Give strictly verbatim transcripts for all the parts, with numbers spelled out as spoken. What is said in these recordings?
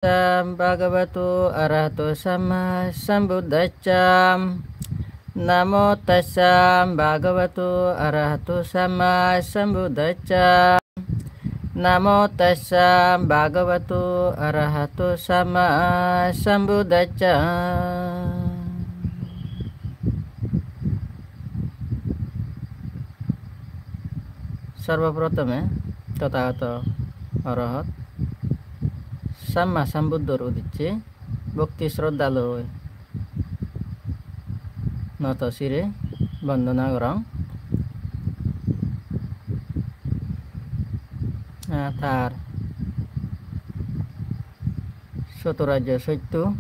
tassa bhagavato arahato sammasambuddhassa. Namo tassa bhagavato arahato sammasambuddhassa. Namo tassa bhagavato arahato sammasambuddhassa. Sarboprotome Tothagoto Orohot Samma Sambuddhor udicche bhokti sroddha loi noto sire bondona gorong. Ah, tar Sotorajyo Sotto,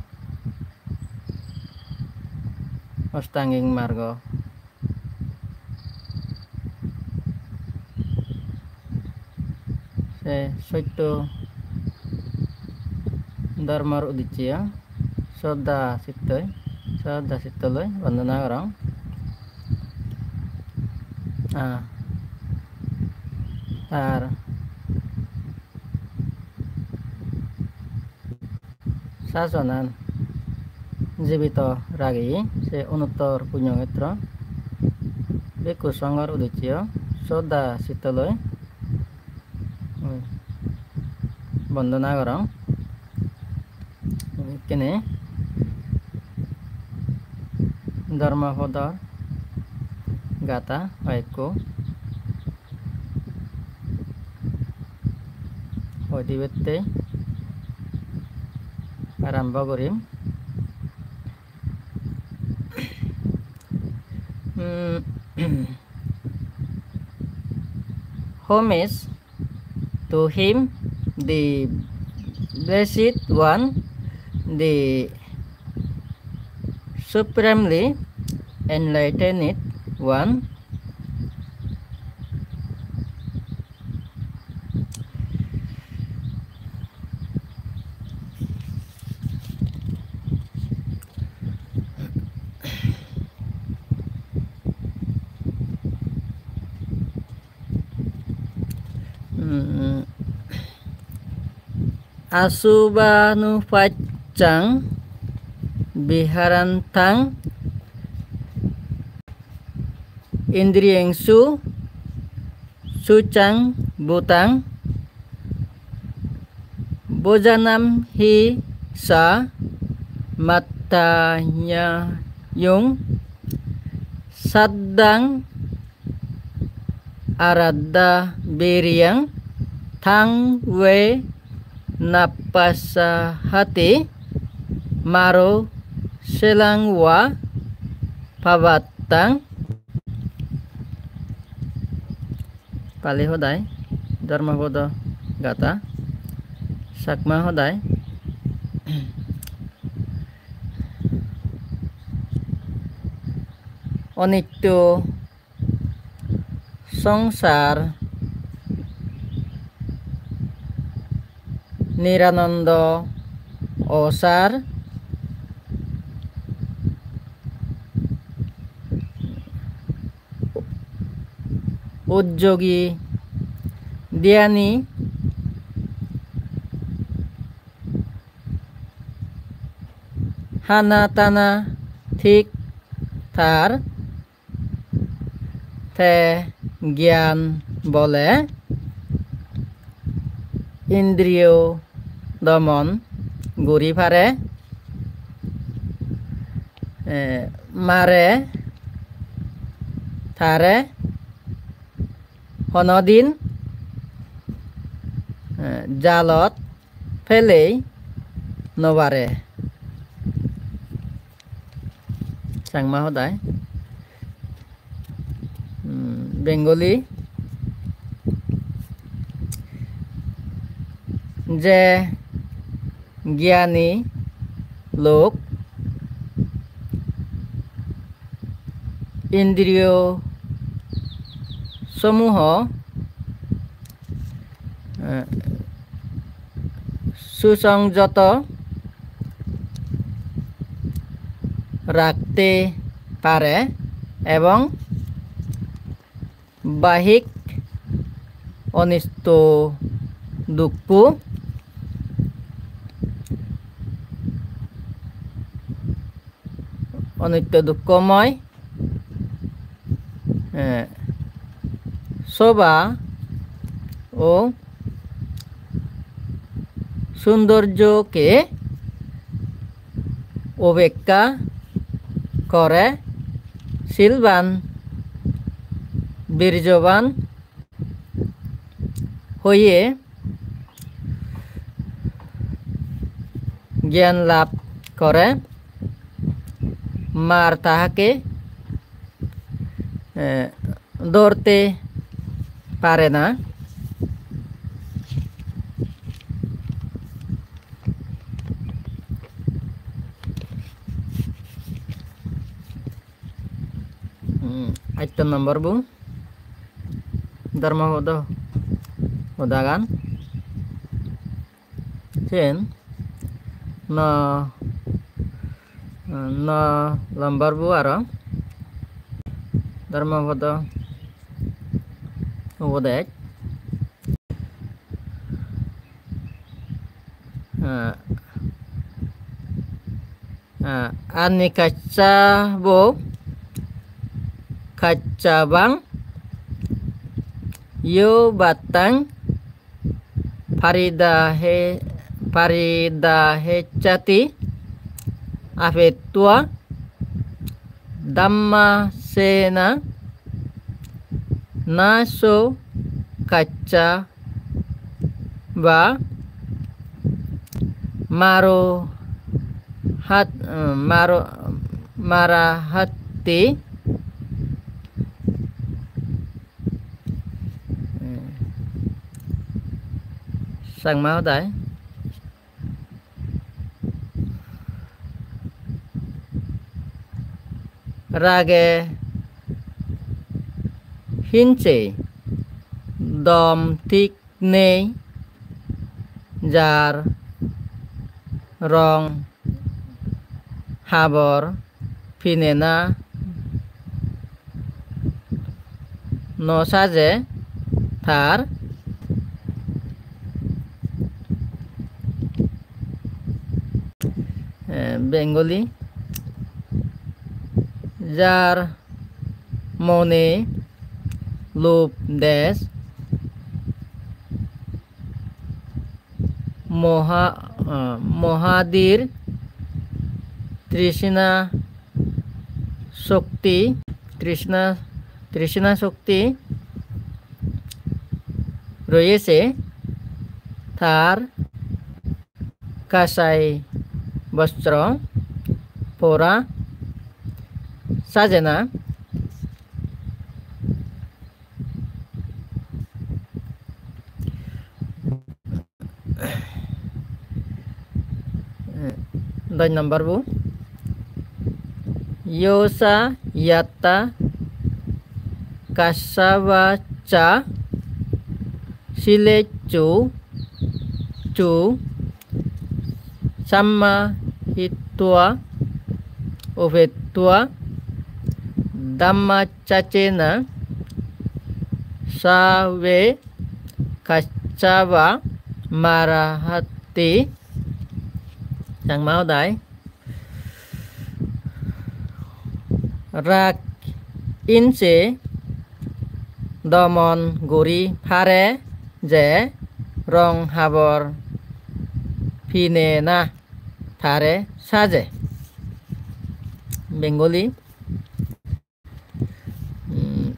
Ostangik Margo, se sotto dhormor udicche sroddha chittoi, sroddha chitto loi bondona gorong. Ah, tar sasonan jibito rageye se Onuttor Punyokhetro Bhikkhu Songhor udiccheyo sroddha chitto loi bondona gorong. Ekkene Dhormopodor gatha hoyekko hoi dibatte arombo gurim. Mm, homage to him, the Blessed One, the Supremely Enlightened One. Mm. Asubhanupaccang viharantaṃ indriyesu sucaṃ bhūtaṃ. Bhojanam hi sa matthaññāyuṃ saddaṃ āraddha vīriyaṃ taṃ ve nappasahati māro selaṃ vā pavattaṃ. Pali hodai, Dhormopodo gatha, Chakma hodai. Onitto songsar, niranondo osar, ujjogi diyani, hana tana thik tar, te gyan bole indriyo domon guri pare, eh, mare tare honodin, eh, jalot pelei no pare. Changma hodai. Hmm, Bengali. Je gyani lok indriyo somuho, eh, susongjoto rakte pare ebong bahik onisto dukko অনিত্য দুঃখময়, এ, শোভা ও সৌন্দর্যকে উপেক্ষা করে শীলবান, বীর্যবান হয়ে জ্ঞান লাভ করে। মার তাহাকে, এ, ধরতে পারে না। Hmm, atto number bu. Dharmapodo hodagan. Sen no, no number bu aro Dharmapodo ubodej. Ah, ah, ani kaccha bo kaccha bang yo batang parida he, parida he chati apetua dhamma sena naso kaccha ba maro hat, maro, mara hatti. Changma hodai. Rage hinse dom thik nei, jar rong habor pinena no saje tar, eh, Bengali, jar mone lub des, moha, ah, mohadir trishna shokti, trishna, trishna shokti royese, tar kasai bostro pora sajena. Doj number bu. Yosa yatta kasava cha silechu chu samma hitva upetva dhamma chacena save kacchava marahati. Changma hodai. Rag inse domon guri pare je rong habor pinena tare saje. Bengali. Hmm,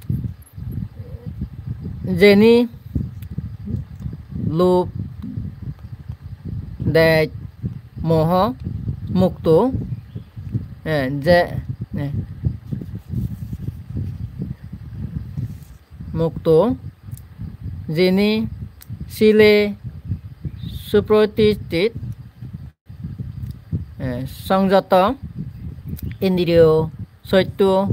jeni lub dej moho mukto, eh, je, eh, mukto, jeni sile suprotishthit, eh, songjoto, indriyo soitto.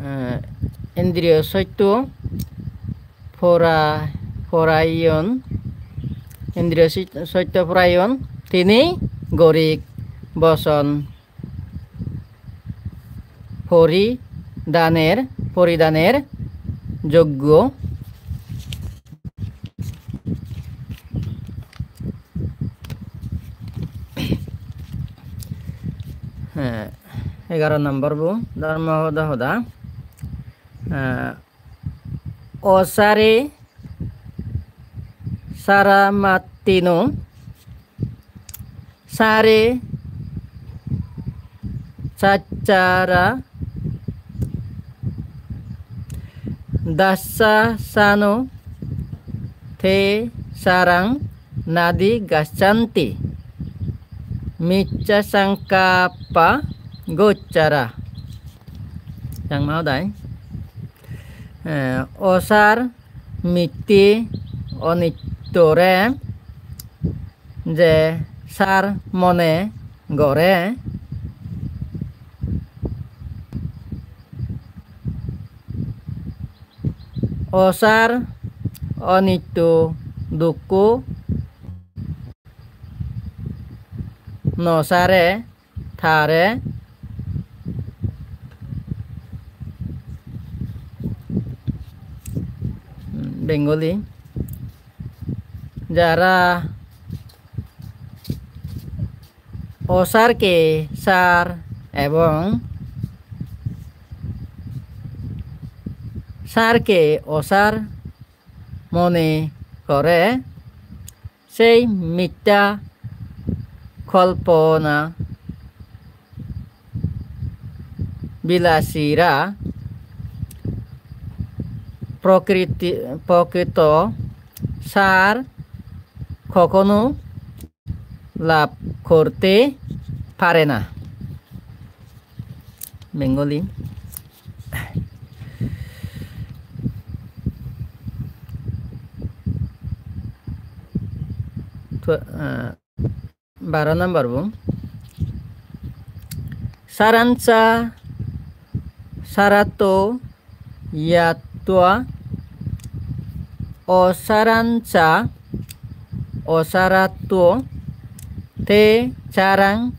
Eh, indriyo soitto. Pora-, porayon Indriyo sit-, sotto porayon, tini gorik boson poridaner, poridaner joggo. Heh, egaro nombor bo, dhormo hoda hoda. Eh, osare saramatino, sare sachara, dassa sano te sarang nadi gachanti, miccha sankappa gochara. Changma hodai. Eh, osar mitte onittore je sar mone gore, osar onitto dukko no sare tare. Bengali. Jara osarke sar ebong sarke osar mone gore, sei miccha kolpona bilasira prokriti, prokrito sar kokhono lab korte pare na. Bengali. To, ah, baro nombor bo. Sarancha sarato yatua, osarancha osarato te charang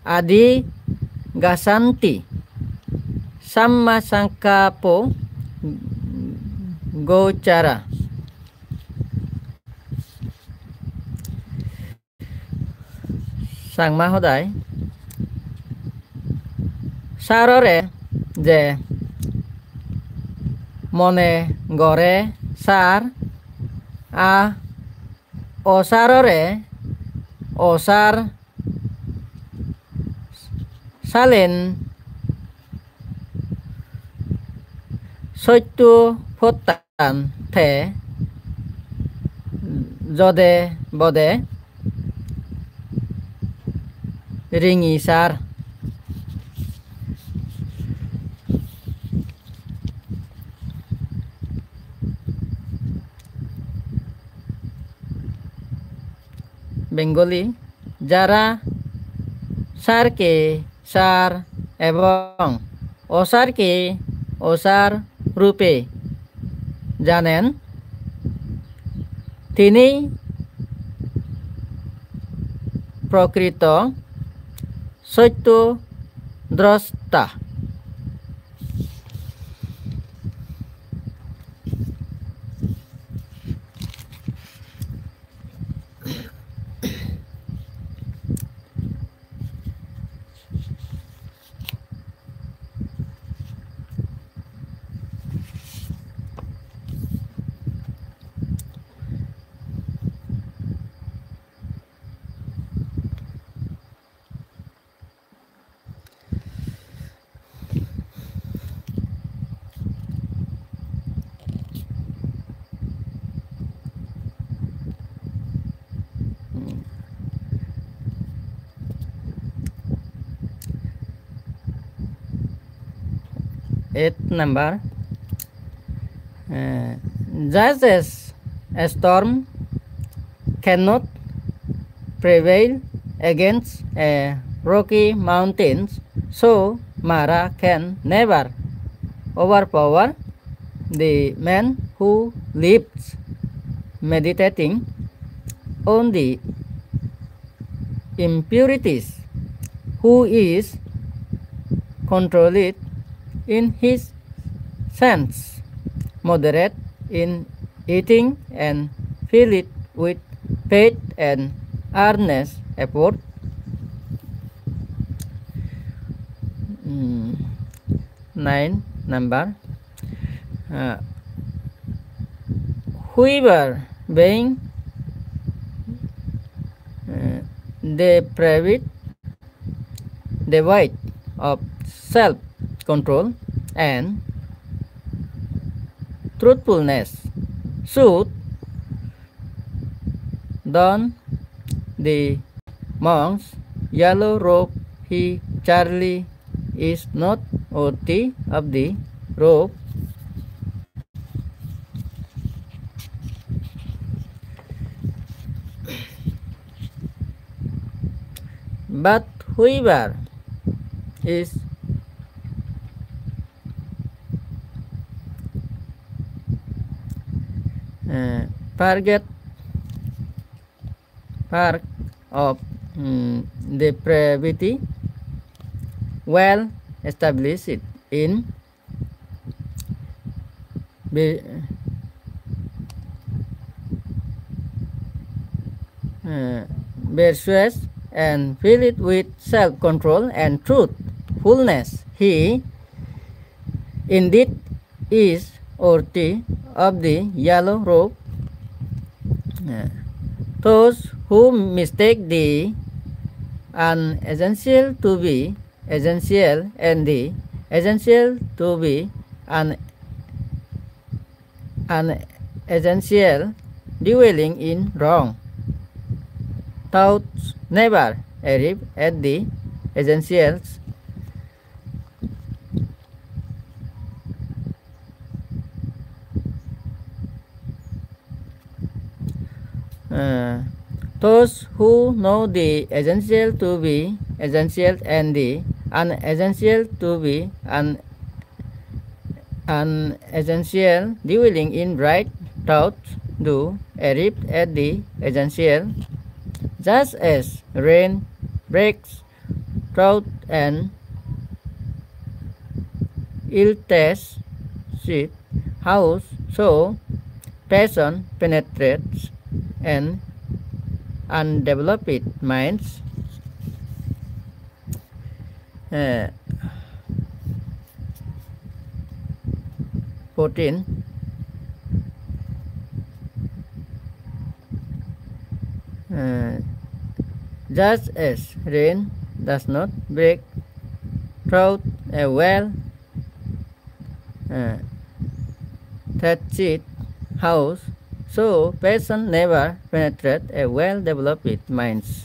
adi gasanti, samma sankapo gochara. Changma hodai. Sarore je mone gore sar, a osarore osar salen sotto pottan te jode bode ringi sar. Bengali, jara sarke sar ebong osarke osar rupe janen, tini prokrito sotto drasta. Eight number. Eh, just as a storm cannot prevail against a rocky mountains, so Mara can never overpower the man who lives meditating on the impurities, who is controlled in his sense, moderate in eating, and filled with faith and earnest effort. Mm, nine number. Uh, whoever being, uh, depraved, devoid of self-control and truthfulness, should don the monk's yellow robe. He surely is not worthy of the robe. But whoever is, uh, purged, purged of, mm, depravity, well established in vi-, uh, virtuous and filled with self-control and truthfulness, he indeed is worthy of the yellow robe. Uh, those who mistake the unessential to be essential and the essential to be un-, unessential, dwelling in wrong thoughts, never arrive at the essentials. Uh, those who know the essential to be essential and the unessential to be un-, unessential, dwelling in right thoughts, do arrive at the essential. Just as rain breaks through an ill-tested house, so passion penetrates an undeveloped minds. Eh, fourteen. Eh, just as rain does not break through a well, eh, thatched house, so passion never penetrate a well-developed minds.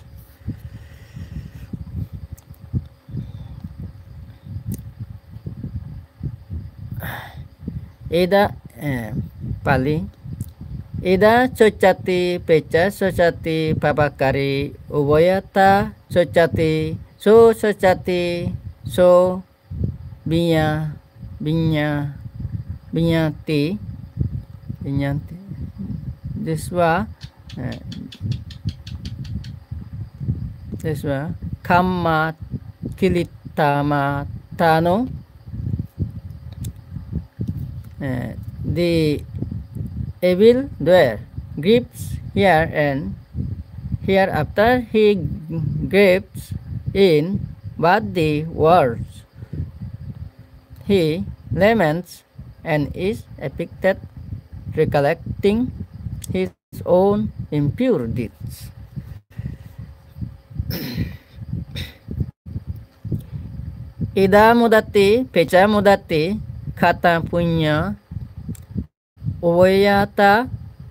Ida, eh, Pali. Ida sochati, pecha sochati, papakari, ubhayata sochati, so sochati, so binya, binya, binyati, binyati. Disva, eh, disva, kamma, kilitama, tano. Eh, the evil doer grips here and hereafter he grips in but the words. He laments and is afflicted, recollecting his own impure deeds. Ida mudati, pecha mudati, kata punya, ubhayata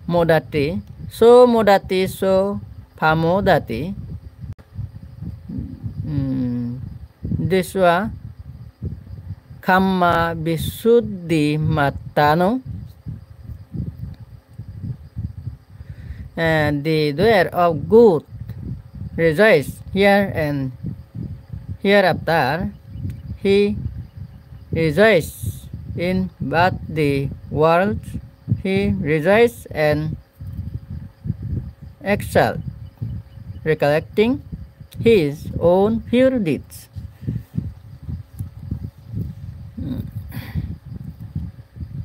mudati, so mudati, so pamodati. Hmm. Disva kamma visuddhi mattano. And the doer of good rejoice here and hereafter. He rejoice in but the world. He rejoice and exile, recollecting his own pure deeds.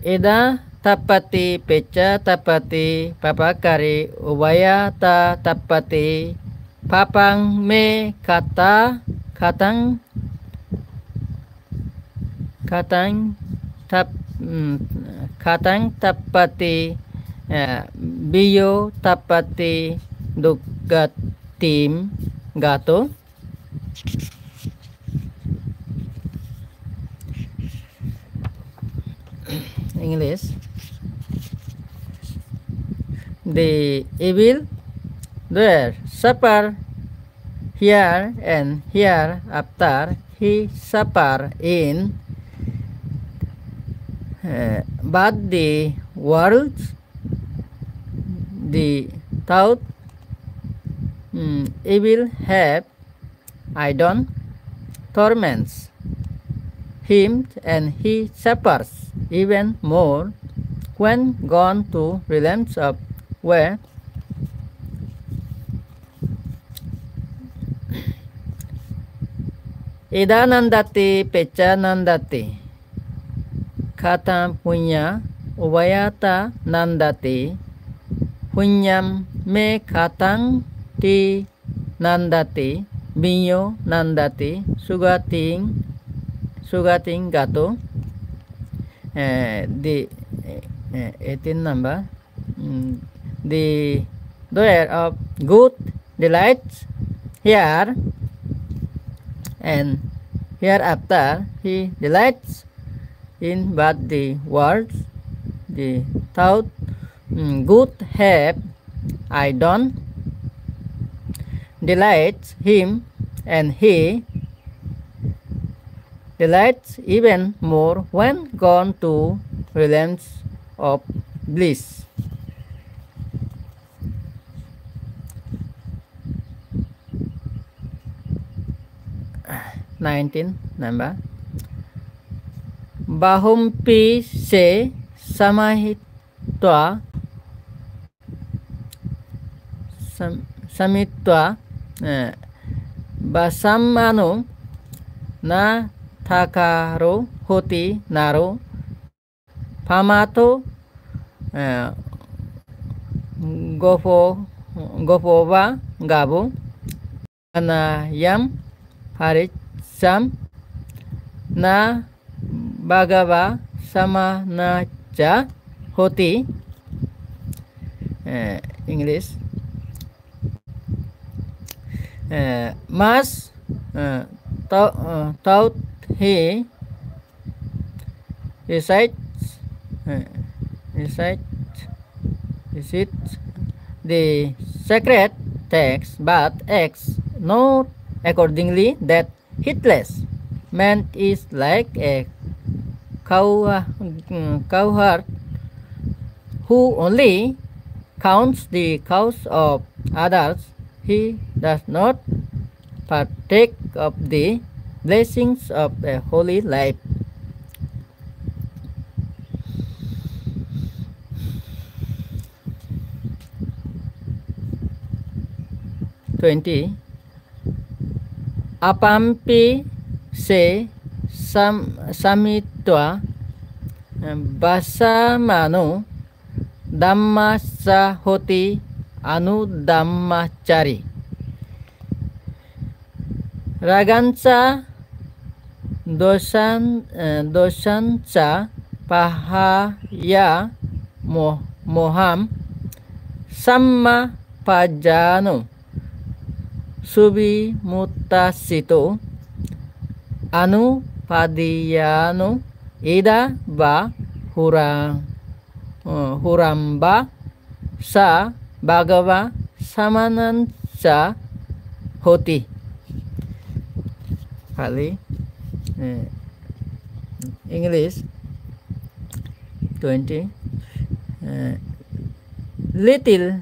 Ida tappati pecca tappati papakari ubhayatha tappati papang me kata katang katang tap mm, katang tappati eh, biyo tappati duggatim gato. English. The evil doer suffer here and hereafter he suffer in uh, but the world the thought mm, evil have I don't torments him and he suffers even more when gone to realms of where Ida nandati pecca nandati kata punya ubhayatha nandati punyam me katang ti nandati, binyo nandati, sugating, sugating gato. Eh, the eh, eighteen number. Mm, the doer of good delights here and hereafter he delights in but the words, the thought, mm, good have I done delights him, and he delights even more when gone to realms of bliss. Nineteen number. Bahumpi se samahitva sam- samitva eh, basamano na takaro hoti naro pamato eh, gopo gopo ba gabo anayam paricam na bhagava samanacha hoti eh, English eh, mas eh, tau- eh, taught he recites eh, recites recites the sacred text but acts not accordingly that heedless man is like a cow, cowherd who only counts the cows of others. He does not partake of the blessings of a holy life. Twenty. Apampi se sam- samitva basamano dhammassa hoti anudhammachari. Ragancha dosan eh, dosancha pahaya mo- moham samma pajano subimuttasito anupadiyano ida ba hura eh, huramba sa bhagava samanancha hoti. Pali eh, English twenty eh, little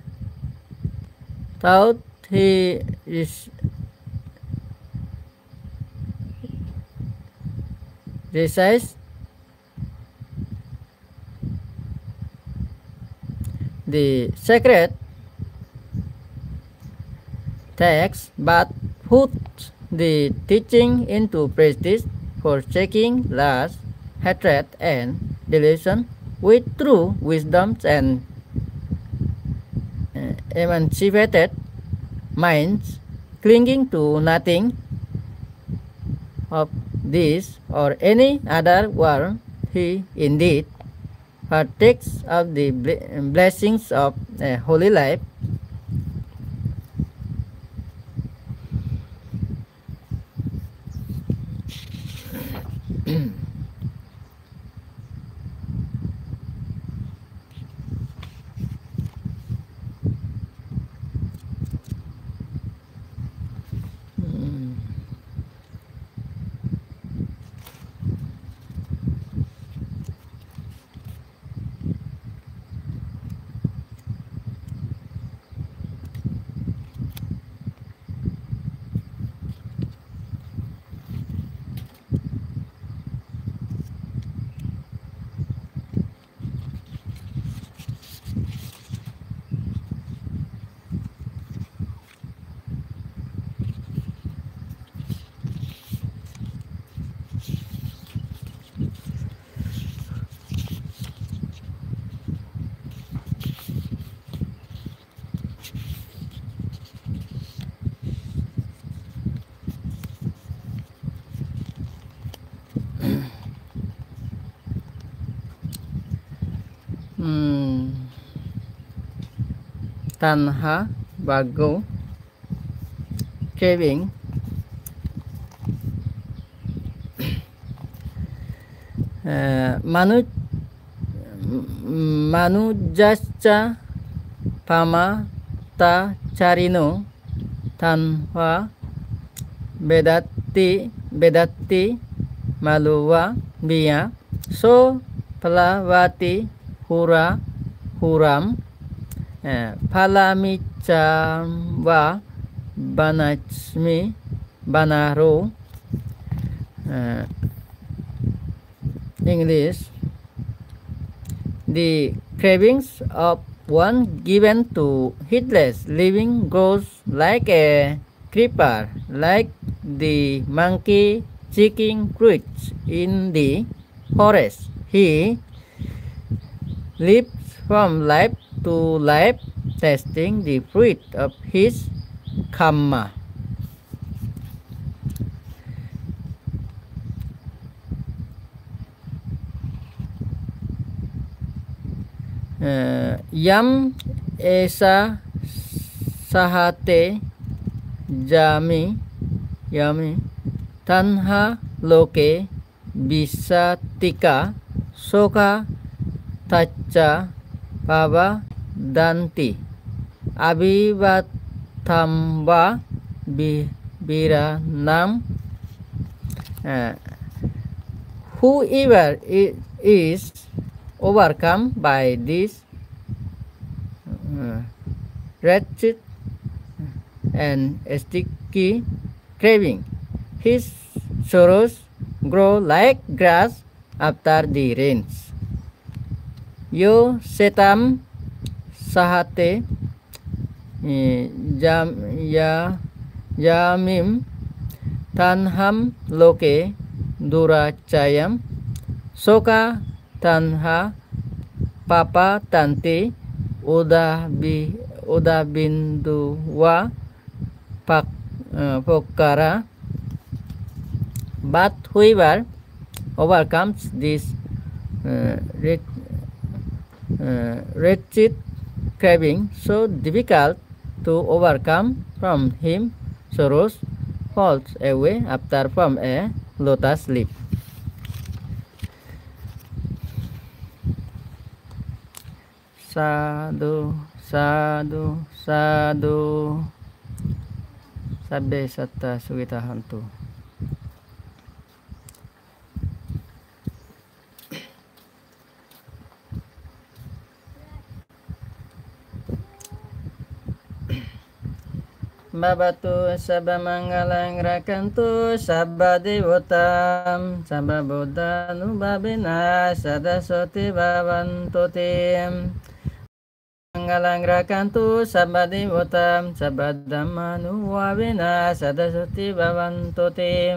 thought he is recites the sacred text, but put the teaching into practice, forsaking lust, hatred, and delusion with true wisdom and, uh, emancipated minds, clinging to nothing of this or any other world, he indeed partakes of the ble-, blessings of a holy life. Hmm. Tanha, bhaggo, craving. Eh, manu-, manujjassa pamatacārino tanha vedati, vedati maluva viya, so plavati hura huram, eh, phalamicchāva vanasmi vanaro, eh, English, the cravings of one given to heedless living grows like a creeper, like the monkey seeking fruits in the forest. He leaps from life to life, tasting the fruit of his kamma. Eh, yam esa sahate jami, yami tanha loke visatika soka tacca pavadanti abhivatamva vi-, viranam. Eh, whoever i-, is overcome by this, uh, wretched and sticky craving, his sorrows grow like grass after the rains. Yo setam sahate, eh, jam-, ya-, yamim tanham loke duracchayam soka tanha pavadanti udabi-, udabinduva pak-, eh, pokkara. But whoever overcomes this, eh, wret-, eh, wretched craving so difficult to overcome, from him sorrows falls away after from a lotus leaf. Sadhu, sadhu, sadhu. Sabbe sattā sukhitā hontu. Bhavatu sabbamaṅgalaṃ, rakkhantu sabbadevatā, sabbabuddhānubhāvena sadā sotthī bhavantu te. Mangalang rakkhantu sabba devata, sabba dhammānubhāvena sadā sotthī bhavantu te.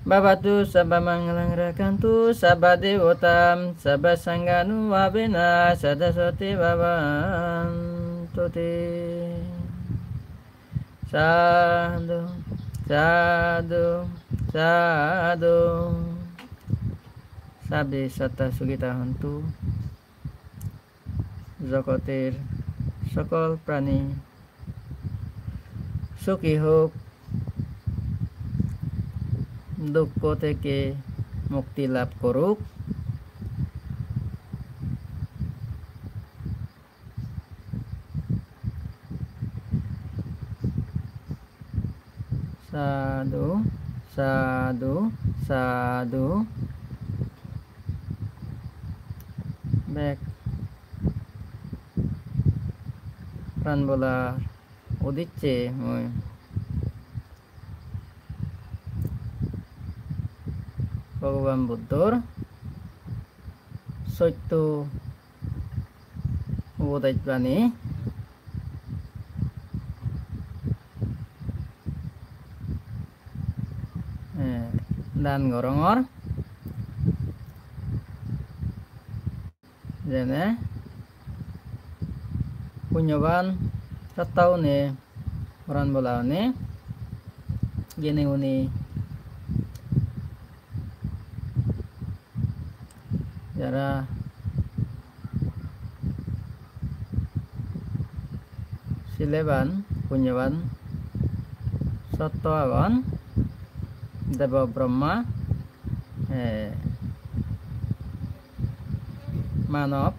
Bhavatu sabba mangalang rakkhantu sabba devata, sabba saṅghānubhāvena sadā sotthī bhavantu te. Sadhu, sadhu, sadhu. Sabbe sattā sukhitā hontu. জগতের সকল প্রাণী সুখী হোক, দুঃখ থেকে মুক্তি লাভ করুক। Sadhu, sadhu, sadhu. Bek pran bola udicche mui Bhogoban Buddhor sotto upodes bani, eh, dan gorongor. Jene punyoban satta une, poran bola une, gene guni jara sileban, punyoban sotto agon, Debo Brahma, eh, manob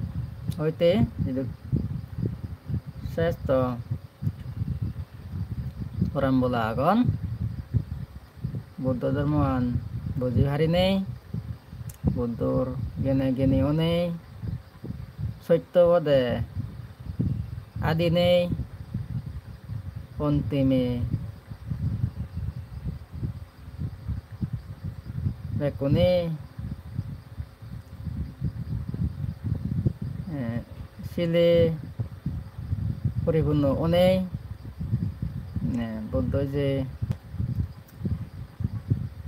hoite jiduk sresto poran bola agon. Buddho dhormoan buji parinei, Buddhor gene geni onei, sotto pode adinei, ontime bekkune, eh, sile poripunno onei, eh, Buddho je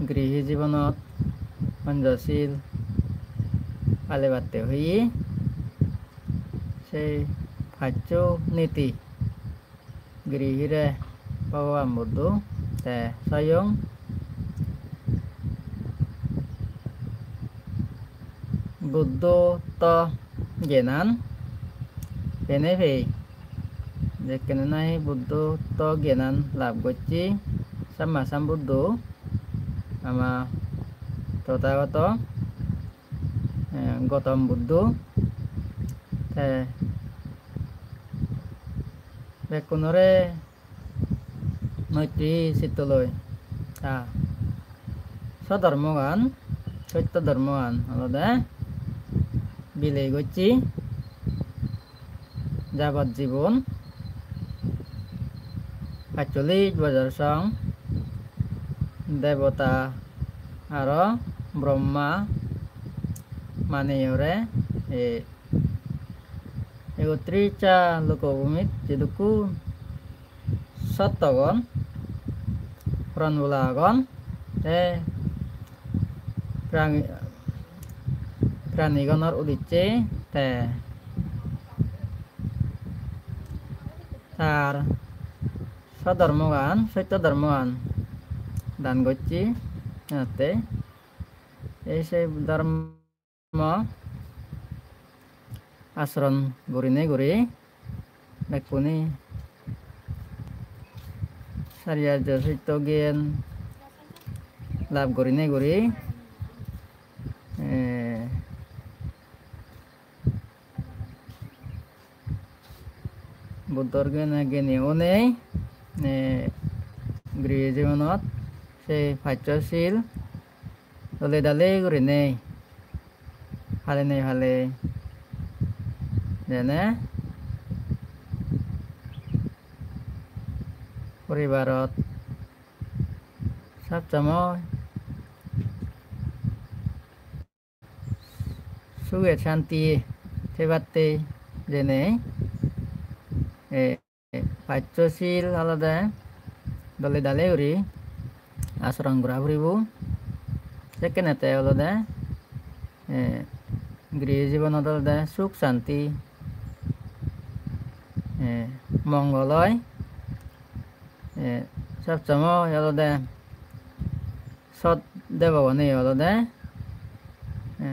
grihi jibonot Panchashil palebatte hoye, sei paccho niti grihire Bhogoban Buddho te soyong Buddho to gyanan penei pei, jekkene nahi Buddho to gyanan lab gocche Samma Sambuddho ama Tothagoto, eh, Gotom Buddho, te bekkunore moitri sitto loi ta sodhormogan, sotto dhormogan olode bilei gocche. Jabot jibon pachchollish bojor song debota aro Brahma maneyore, e, ekottriccha lokobhumit jidukkun sottogon, poran bola agon, te prani, pranigonor udicche te tar sodhormogan, sotto dhormogan dan gocche, jatte ei sei dhormo asoron gurinei guri bekkune sari arjo sotto gyan lab gurinei guri, eh, Buddhor gene geni onei, eh, grihi jibonot sei paccho sil dole dale gurinei palenei palei jene poribarot sob somoi suge santiye thebatte jene E, paccho sil olode dole dale guri asoron gora puribo. Sekkenete olode, e, griho jibonot olode suk santi, e, mongol oi. E, sob somoi olode sot debogune olode, e,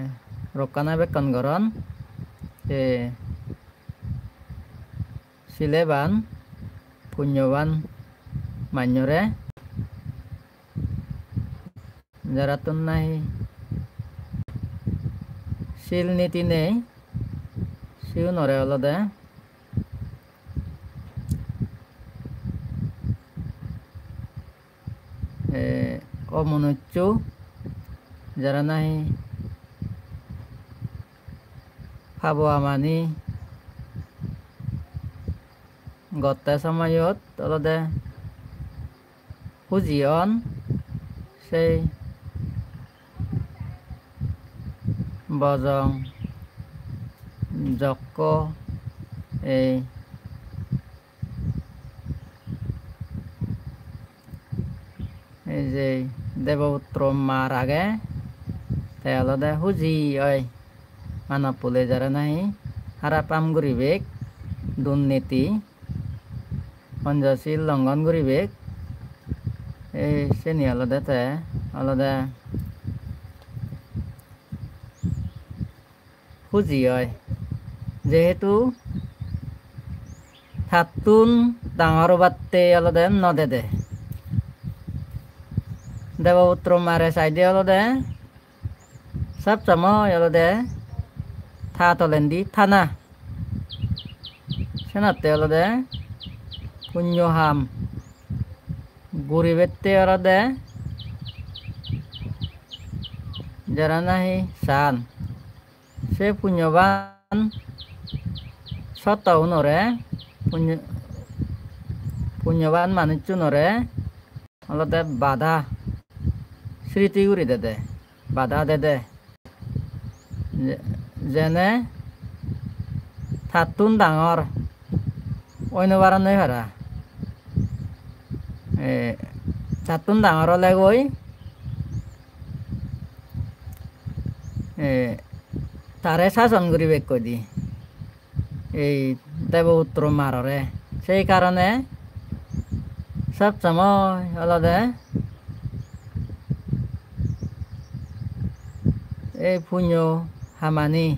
rokkana bekkun goron. E, sileban, punyoban manjore, jarattun nahi sil niti nei, sigunore olode, e, omonussu, jara nahi pabo hamani gotte somoyot olode huji on, sei bojong jokko ei Ei je Deboputro mar age, te olode huji oi. Manob hule jare nahi harap ham guribek, durniti, Panchashil longhon guribek. Ei seni olode te olode huji oi. Jehetu tattun dangor obatte olode no dede. Deboputro mare saide olode sob somoi olode ta tolendi tana. Senotte olode punyo ham guribette olode jara nahi san. Se punyoban sotto unore, punyo-, punyoban manuchunore olode bada sriti guri dede, bada dede. Je-, jene tattun dangor oi no paron noi para. E, tattun dangor olegoi, e, tare sason guribekkoi di. Ei Deboputro marore. Sei karone sob somoi olode ei punyo hamani,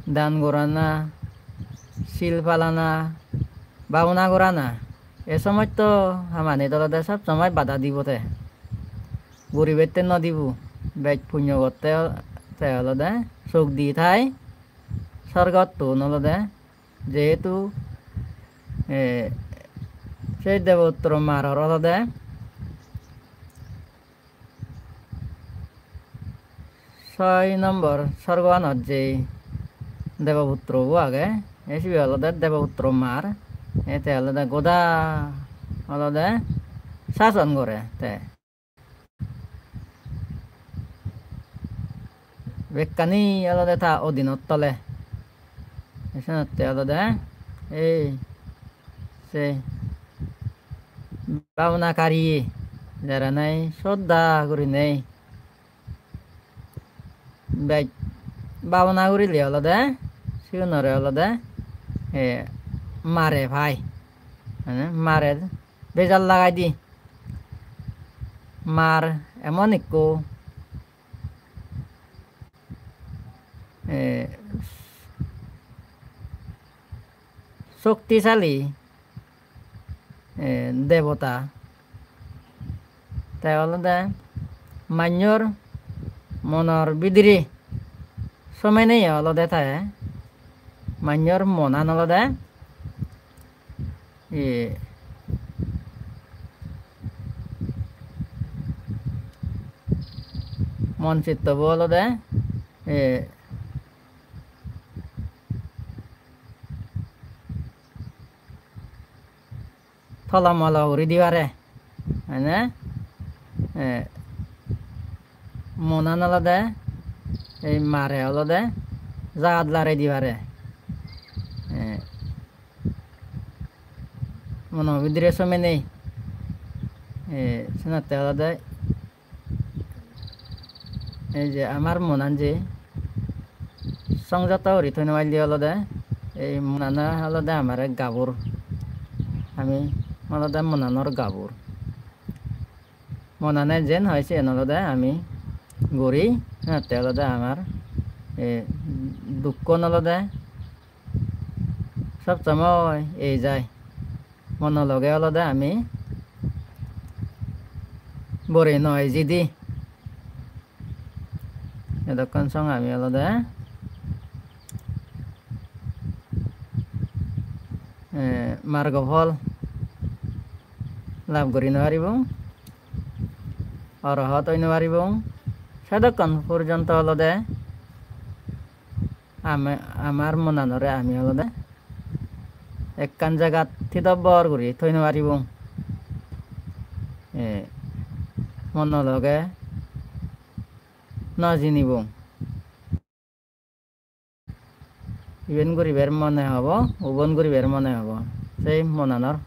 dan gorana, sil palana, babona gorana, ei somosto hamanit olode sob somoi bada dibo te. Guribette no dibo. Bej punyo gotte te olode suk di thai. Sorgottun olode jehetu, eh, sei Deboputro maror olode soi nombor sorgoanot je Deboputro bo age, ei sibe olode Deboputro mar, ei te olode goda olode sason gore te. Bekkani olode ta odinot tole. Senotte olode ei se babona kariye jara nahi sodda gurinei bej babona gurile olode sigunore olode, eh, mare pai. Mane mare bejal lagai di. Mar emon ekko, eh, shoktisali, eh, debota. Te olode manjor monor bidire someneye olode te. Manjor monan olode, e, mon chitto bo olode, e, tolomolo guri di pare. Mane, eh, monan olode ei mare olode jagat lare di pare. Eh, mono bidire somenei. E, senotte olode ei je amar monan je songjoto guri thoi no palle olode ei monane olode amare gabur. Ami olode monanor gabur. Monane jen hoi siyen olode ami guri, senotte olode amar, e, dukkon olode sob somoi ei jai. Mono loge olode ami bore no ejidi. Edokkon song ami olode, eh, margo phol lab guri no paribong, orohot oi no paribong. Sedokkon porjonto olode ami, amar monanore ami olode ekkan jagat thidobbor guri thoi no paribong. Eh, mono loge no jinibong. Iben guribar mone hobo, ubon guribar mone hobo. Sei monanor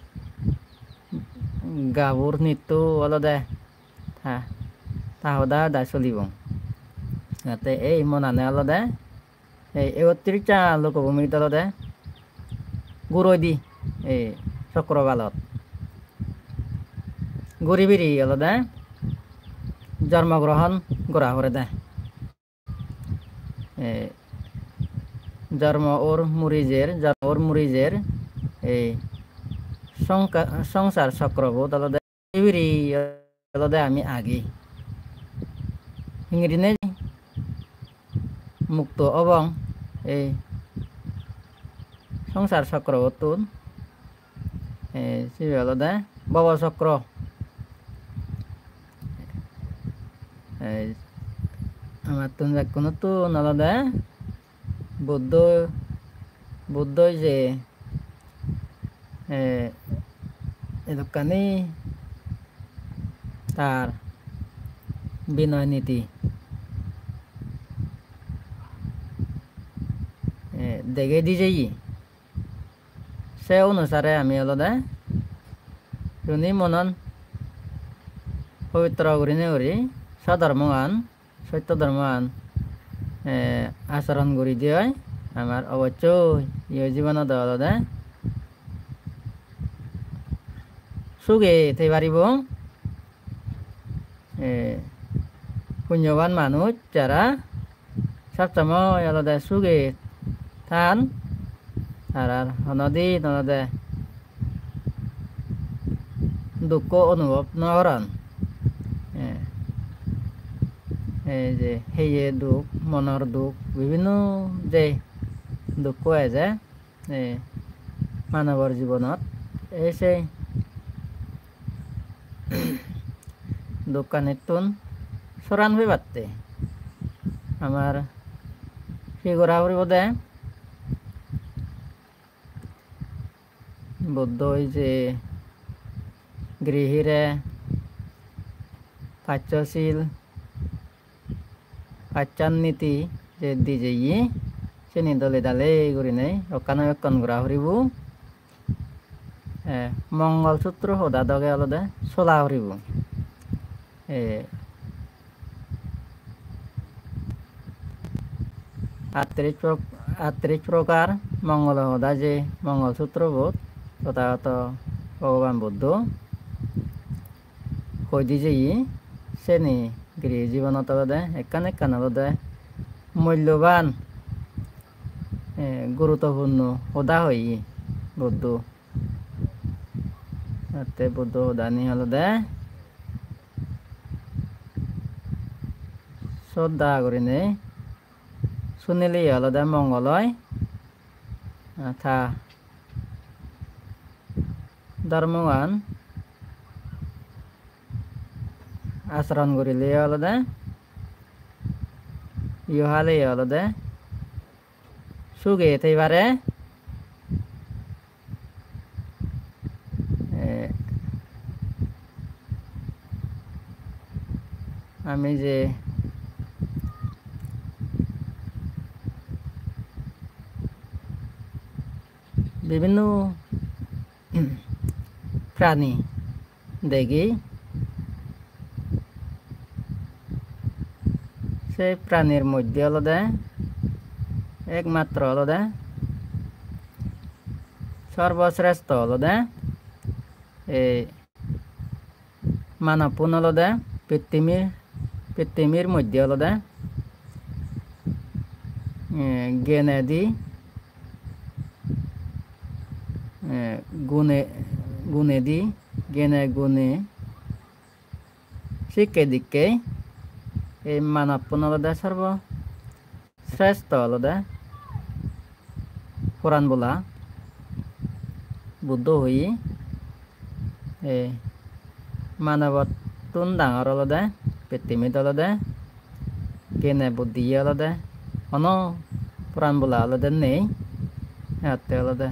gabur nitto olode ta, ta hoda hoda solibong. Te ei monane olode ei ekottirijja lokobhumit olode guroi di ei Chokrobalot. Guri biri olode jormo grohon gora porede. E, jormo or muri jer, jormo or muri jer, ei songka-, songsar chokrobot olode ibiri olode ami agi. Hingirinei mukto obong ei songsar chokrobottun. E, sibe olode bhobo chokro. E, amattun bekkunottun olode Buddho, Buddho je, e, edokkani tar binoy niti, e, degei di jeye. Se onusare ami olode juni monan pobitro gurinei guri sodhormogan, sotto dhormogan, eh, acharon guri di oi, amar obossoi iyo jibonot olode suge thei paribo. Eh, punyoban manuj jara sob somoi olode suge than, tarar honodin olode dukko onubhob no goron. Eh, ei je heye duk, monor duk, bibhinno je dukko eje, eh, manobor jibonot, ei sei dukkanittun soran pebatte amar hi gora puribo de? Buddho je grihire paccho sil, pachan niti je di jeye, seni dole dale gurinei ekkan ekkan gora puribo. Eh, Mongol Sutro hoda doge olode sola puribo. Eh, attiris pro-, attiris prokar Mongol hoda je Mongol Sutrobot Tothagoto Bhogoban Buddho hoi di jeye, seni grihi jibonot olode ekkan ekkan olode mulloban, eh, guruttopurno hoda hoye Buddho. Atte Buddho hodani olode sodda gurinei sunile olode mongol oi. Ta dhormogan acharon gurile olode, iyo hale olode suge thei pare. Eh, ami je bibhinno prani degi. Se pranir moddhe olode ekmatro olode sorbosrestho olode ei manoppun olode pittimir, pittimir moddhe olode, eh, genedi, eh, gune, gunedi, gene gune, sikke dikke ei manoppun olode sorbo srestho olode poran bola Buddho hoye. Ei manobottun dangor olode, pittimit olode, gene buddhiye olode hono poran bola olode nei. Ette olode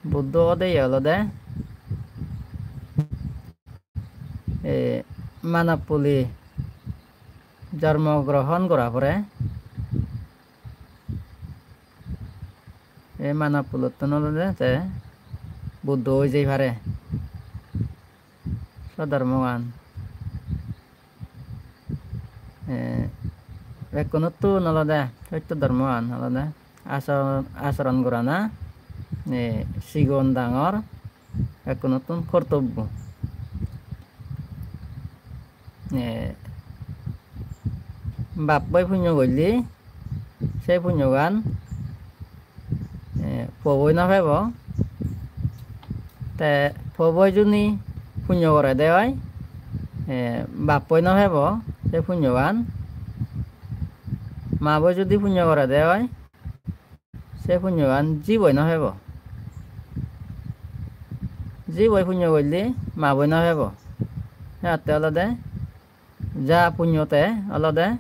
Buddho odeye olode, ei manob puli jormo grohon gora pore, ei manob pulottun olode te Buddho oi jei pare. Sodhormogan, eh, bekkunottun olode sotto dhormogan olode acharon, acharon gorana, eh, sigon dangor bekkunottun kortobbo. Eh, bappoi punyo golle se punyogan, eh, puoboi no pebo. Te puoboi juni punyo gorede oi, eh, bappoi no pebo se punyogan. Maboi judi punyo gorede oi, se punyogan jiboi no pebo. Jiboi punyo golle maboi no pebo. Senotte olode ja punyo te olode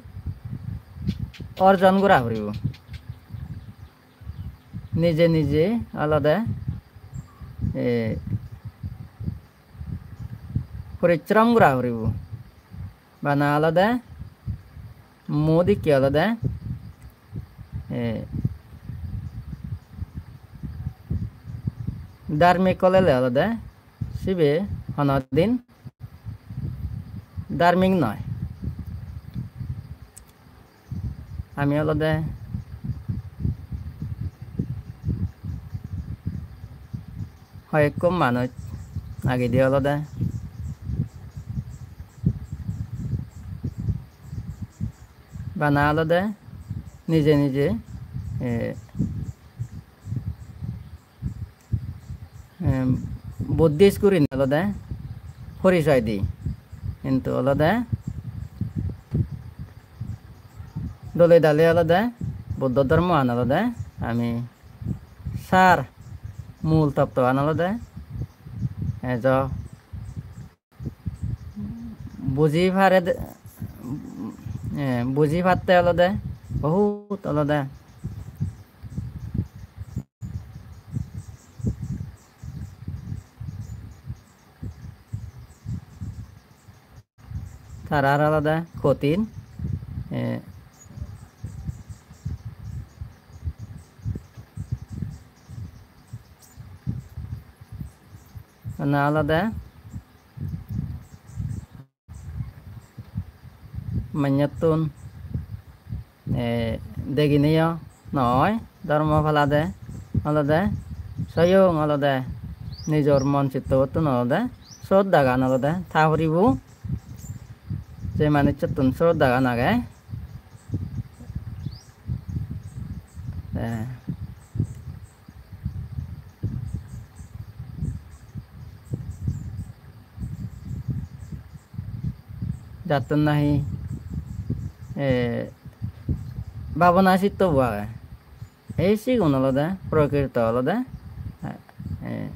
orjon gora puribo. Nije nije olode, eh, porishrom gora puribo. Bana olode mu dikke olode, eh, dharmik olele olode sibe honodin dharmik noi. Ami olode hoyekko manuj agede olode bana olode nije nije, eh, em, Buddhist gurinei olode porisoy di. Hintu olode dole dale olode Buddho dhormoan olode ami sar mul tottoan olode ejo buji pare de, eh, buji patte olode bohut olode tarar olode kotin. Eh, ana olode manjottun, eh, degineyo noi, dhormo palade olode soyong olode nijor mon chittobottun olode sroddhagan olode ta puribo. Je manucchottun sroddhagan age, eh, jattun nahi, eh, bhabona chittobo age. Ei sigun olode prokrito olode, eh,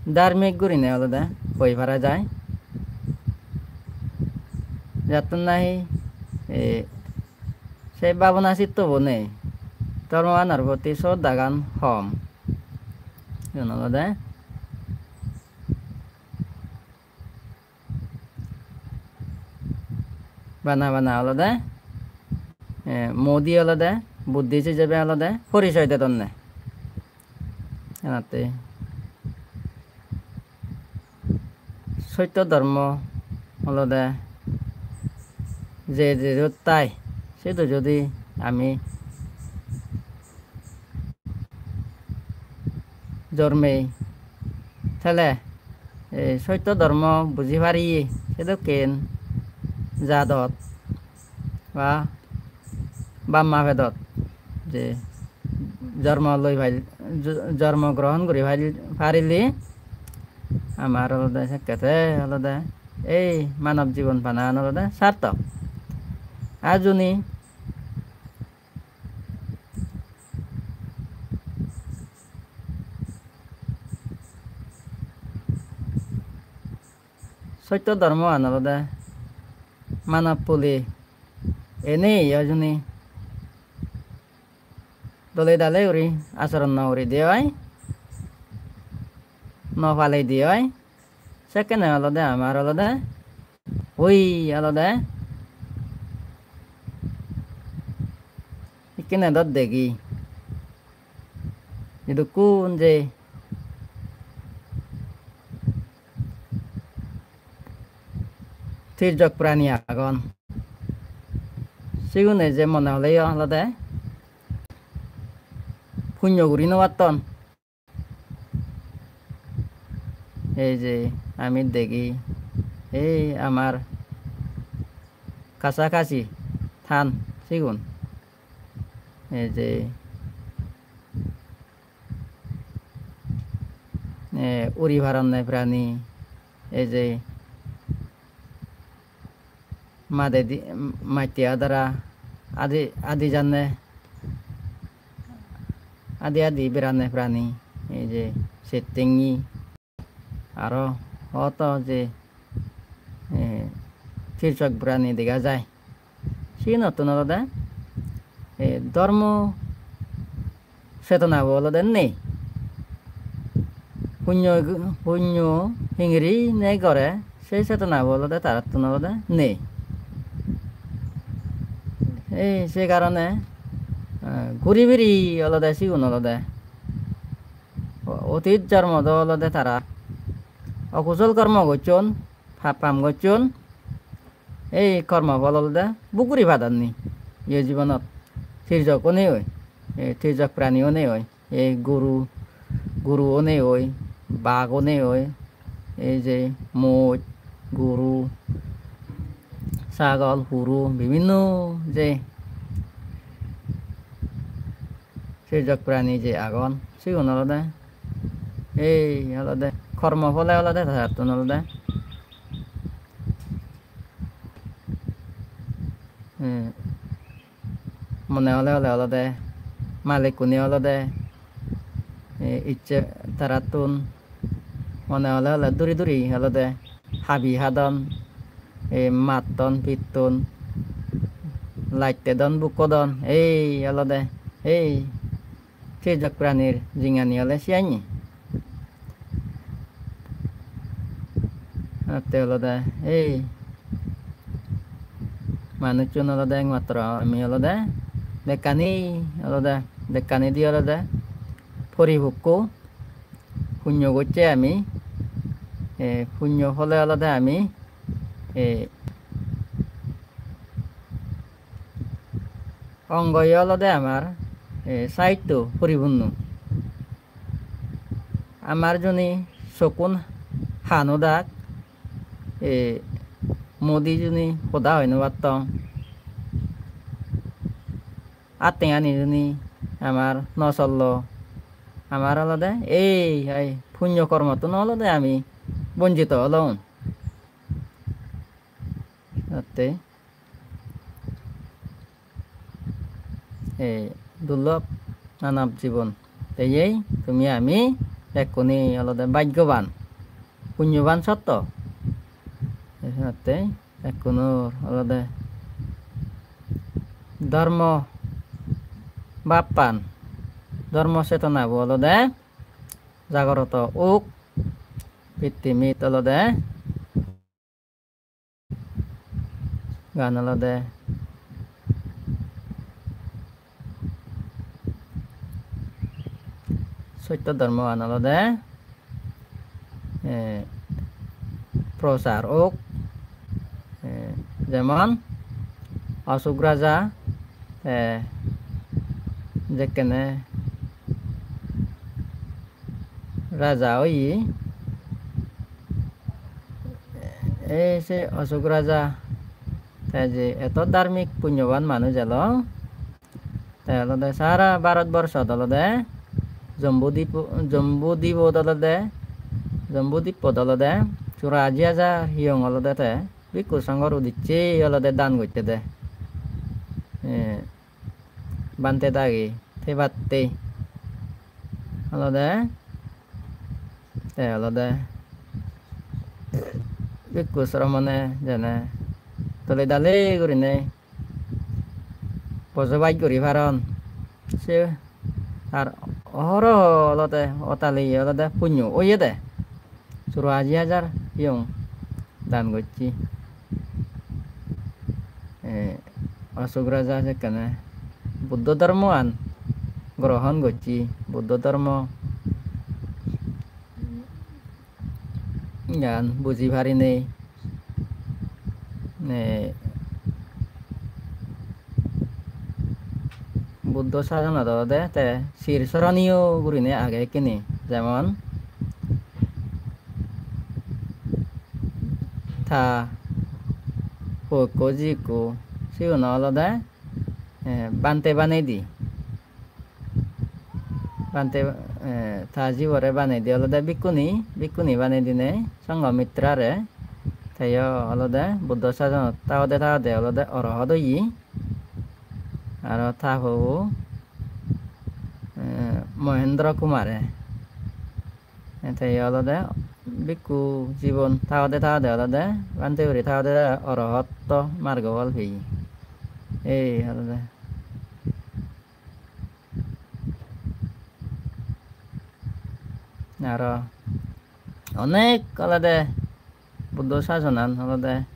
dharmik gurinei olode hoi para jai. Jattun nahi, eh, se bhabona chittobo nei, dhormoganor proti sroddhagan hom. Igun olode bana bana olode, eh, Modi olode Buddhist ijebe olode porisoy dedonne. Enatte sotto dhormo olode je jedot tai, sedu jodi ami jormei, tale ei sotto dhormo buji pariye, sedokken jadot ba bap ma pedot je jormo loi pail-, jo-, jormo grohon guri pail-, parile amar olode sekkete olode ei manob jibon panan olode sartok. Ar juni sotto dhormoan olode manob puli enei oi juni dole dale guri achoron no guri de oi, no palei de oi, sekkene olode amar olode oi olode ikkene dot degi. Idukkun je tirjok prani agon, sigune je mone hole yo olode punyo guri no patton. Ei je ami degi, ei amar kasakasi than sigun, ei je, eh, uri paronne prani, ei je madedi, matte adara adi, adi janne, adi adi beranne prani, ei je settengi, aro hoto je, eh, tirjok prani dega jai. Sigunottun olode, eh, dhormo chetonabo olode nei. Punyo, punyo hingiri nei gore, sei chetonabo olode tarattun olode nei. Ei se karone, eh, guri biri olode sigun olode o-, otit jormot olode tara okusol kormo gocchon, pap ham gocchon. Ei kormo phol olode buk guri padonni ye jibonot. Tirjok onei oi, ei tirjok prani onei oi, ei guru, guru onei oi, bag onei oi, ei je moj, guru, sagol, huru, bibinno je tirjok prani je agon, sigun olode, ei olode kormo phole olode tarattun olode, eh, mone hole hole olode malikkune olode, eh, icche tarattun mone hole hole duri duri olode habi hadon, ei matton pitton, latte don, bukko don, ei olode, ei tirjok pranir jinghani ole siyani. Atte olode ei manuchun olode ekmatro ami olode bekkani olode, bekkani di olode poripokko punyo gocche ami, eh, punyo phole olode ami, eh, ongo ye olode amar, eh, saitto poripunno. Amar juni sokkun ha no dak, eh, mudi juni hoda hoi no pattong, attengani juni amar no sollo, amar olode ei, ei punyo kormottun olode ami bonjito olong. Atte ei durlob manob jibon peyei tumi ami bekkune olode bhaggoban, punyoban sotto. Ei senotte bekkunor olode dhormo bhappan, dhormo chetonabo olode jagoroto ok, pittimit olode gan olode sotto dhormoan olode, eh, prosar ok. Eh, jemon Asok raja, te jekkene raja oye, ei se Asok raja, te je eto dharmik punyoban manuj elo, te olode sara Bharat borshot olode Jombu Dip-, Jombu Dipot olode, Jombu Dipot olode churashi hajar hiyong olode te bhikkhu songhor udicche olode dan gotte de. Eh, bhante dagi thebatte olode, te olode bhikkhu sromone jene dole dale gurinei bojobas guri paron. Se ar ohoroho olode otali olode punyo oyede. Churashi hajar hiyong dan gocche. Eh, Asok raja sekkene Buddho dhormoan grohon gocche, Buddho dhormo gan buji parinei, eh, Buddho sasonot olode te sir soroniyo gurinei age ekkene, jemon ta puo ekko ji ekko, sigun olode, eh, bhante banei di. Bhante, eh, ta jibore banei di olode bhikkhuni, bhikkhuni banei dinei Sanghamitra re. Teyo olode Buddho sasonot tagode tagode olode orohot oye. Aro ta puo, eh, Mohendra Kumare. Te olode bhikkhu jibon tagode tagode olode bhante guri tagode orohotto margo phol peye. Ei olode. Aro onek olode Buddho sasonan olode,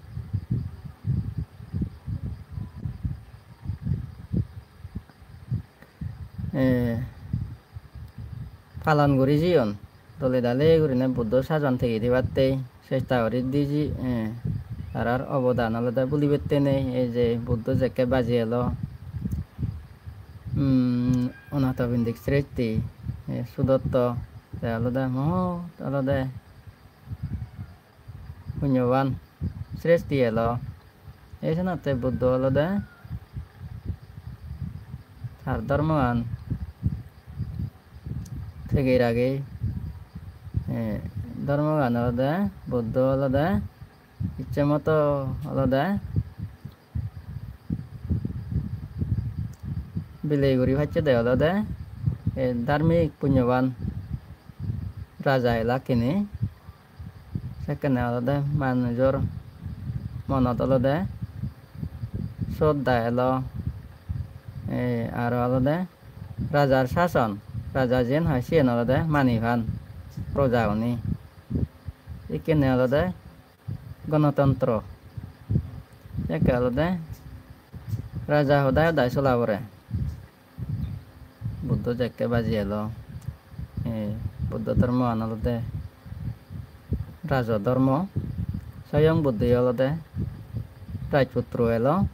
eh, palon guri jeyon. Dole dale gurinei Buddho sajon tigei dibatte chesta guri di je, eh, tarar obodan olode bhulibette nei. Ei je Buddho jekke baji elo, mm, Anathapindik Sresti, eh, Sudotto, te olode mohot olode punyoban sresti elo. Ei senotte Buddho olode tar dhormogan thegei ragei, eh, dhormogan olode Buddho olode icche moto olode bilei guri pacchede olode ei dharmik punyoban raja elakkene. Sekkene olode manujor monot olode sodda elo, eh, aro olode rajar sason, raja jiyen hoi siyen olode mani pan, proja gune. Ekkene olode gonotontro. Ekke olode raja hodai hodai sola pore. Buddho jekke baji elo, eh, Buddho dhormoan olode rajo dhormo. Soyong Buddho olode rajputro elo.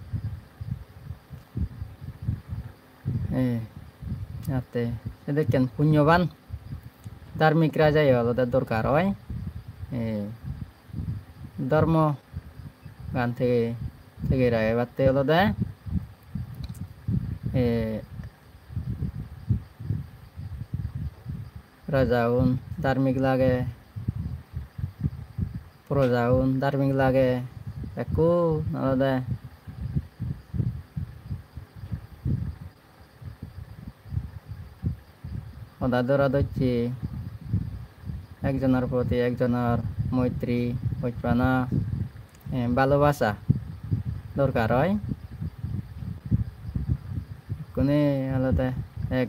Eh, jatte sedekken punyoban dharmik rajayo olode dorkar oi. Eh, dhormogan thege, thege ragebatte olode, eh, rajaun dharmik lage, projaun dharmik lage, bekkun olode hoda dora docche, ekjonor proti ekjonor moitri, hojpana, eh, bhalobasa dorkar oi. Ekkune olode ek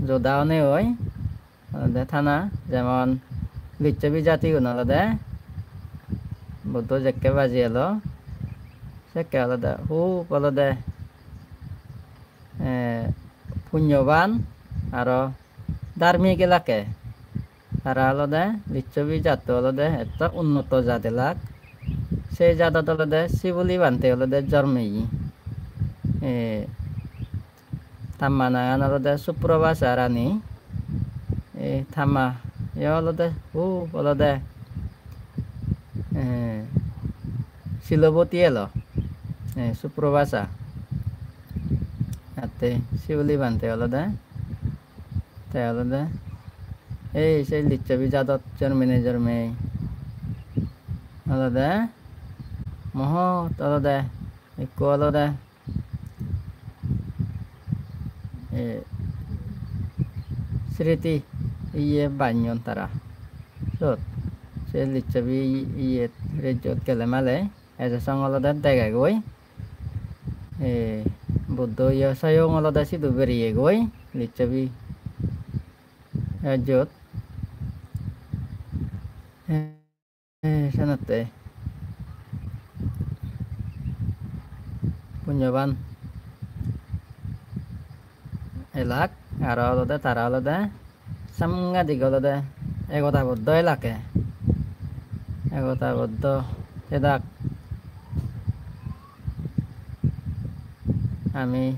joda onei oi. Olode thana, jemon Licchobi jatigun olode Buddho jekke baji elo, sekke olode hub olode, eh, punyoban aro dharmik elakke. Tara olode Licchobi jatto olode etto unnoto jat elak. Se jadot olode Sibuli Bhante olode jormeye. E, tamma nangan olode Suprabhasa Rani. E, tamma yo olode, hub olode, e, Siloboti elo. E, Suprabhasa. Atte Sibuli Bhante olode. Te olode ei se Licchobi jadot jormine jorme olode mohot olode ekko olode, e, sriti iye banyon tara. Sot se Licchobi iye rejjot gele male ejo song olode degegoi. E, Buddho iye soyong olode sidu beriyegoi Licchobi rejjot. E, e, senotte punyoban elak, aro olode tara olode sangadik olode Ekota Buddho elak, Ekota Buddho edak. Ami,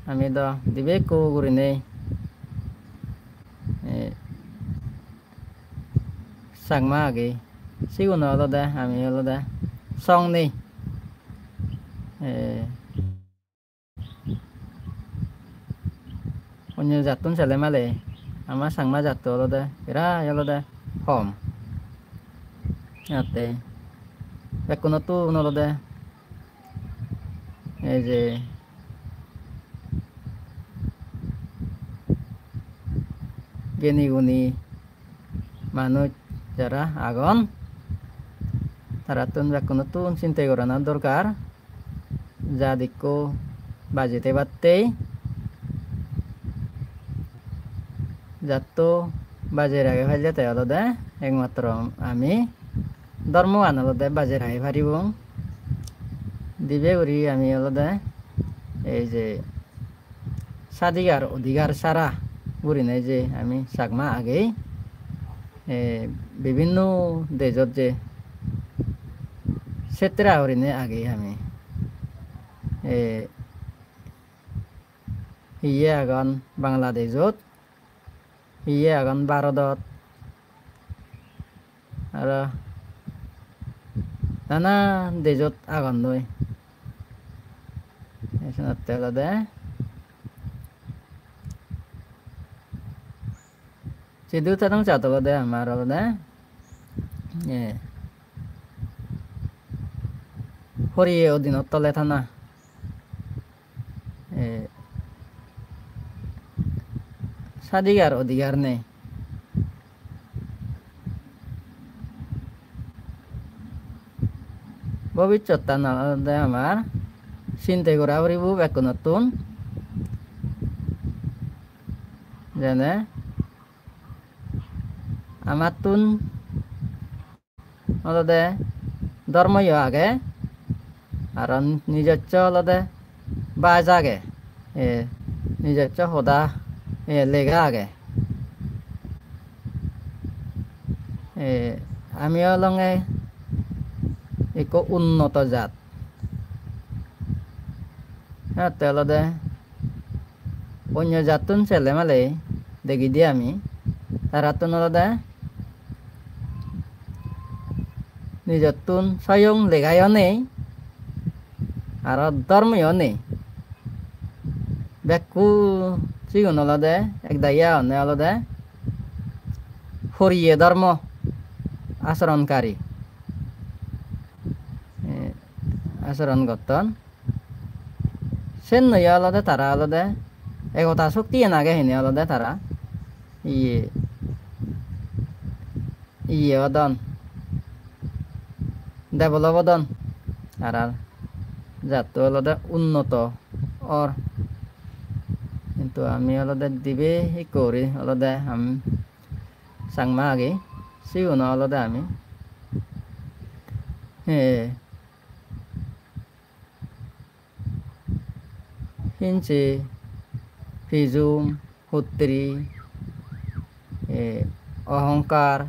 ami do dibe ekko gurinei, e, Changma agi. Sigun olode, ami olode song nei. E, Onyo jattun sele male ama Changma jatto olode prai olode hom. Atte bekkunottun olode ei je geni guni manuj jara agon, tarattun bekkunottun sinte gorana dorkar. Jat ikko baji thebatte, jatto bajei ragei palle te olode ekmatro ami dhormogan olode bajei ragei paribong. Dibe guri ami olode ei je sadigar odigar sara gurinei je ami Chakma agei, e, bibinno dejot je setra gurinei agei ami. E, hiye agon Bangladejot, hiye agon Bharodot, aro nanan dejot agonnoi. Ei senotte olode sidu tadong jat olode amar olode, eh, horiye odinot tole thana. Eh, sadigar odigar nei. Bobissottan olode amar sinte gora puribo bekkunottun. Jene amattun olode dhormoyo age, aro nijosso olode baj age, e, nijosso hoda, e, lega age. E, ami olonge ekko unnoto jat. Te olode onyo jattun sele male degidi ami, tarattun olode nijottun soyong legayo nei, aro dhormoyo nei. Bekku sigun olode ek dagi agonne olode horiye dhormo achoron kari, eh, achoron gotton. Sen noi olode tara olode ekota shoktiyan age hine olode tara iye, iye odon, develop odon, tara jatto olode unnoto or. Hintu ami olode dibe ikko guri olode ami Changma agi, sigun olode ami, eh, hinchi bijum, huttri, e, ohongkar,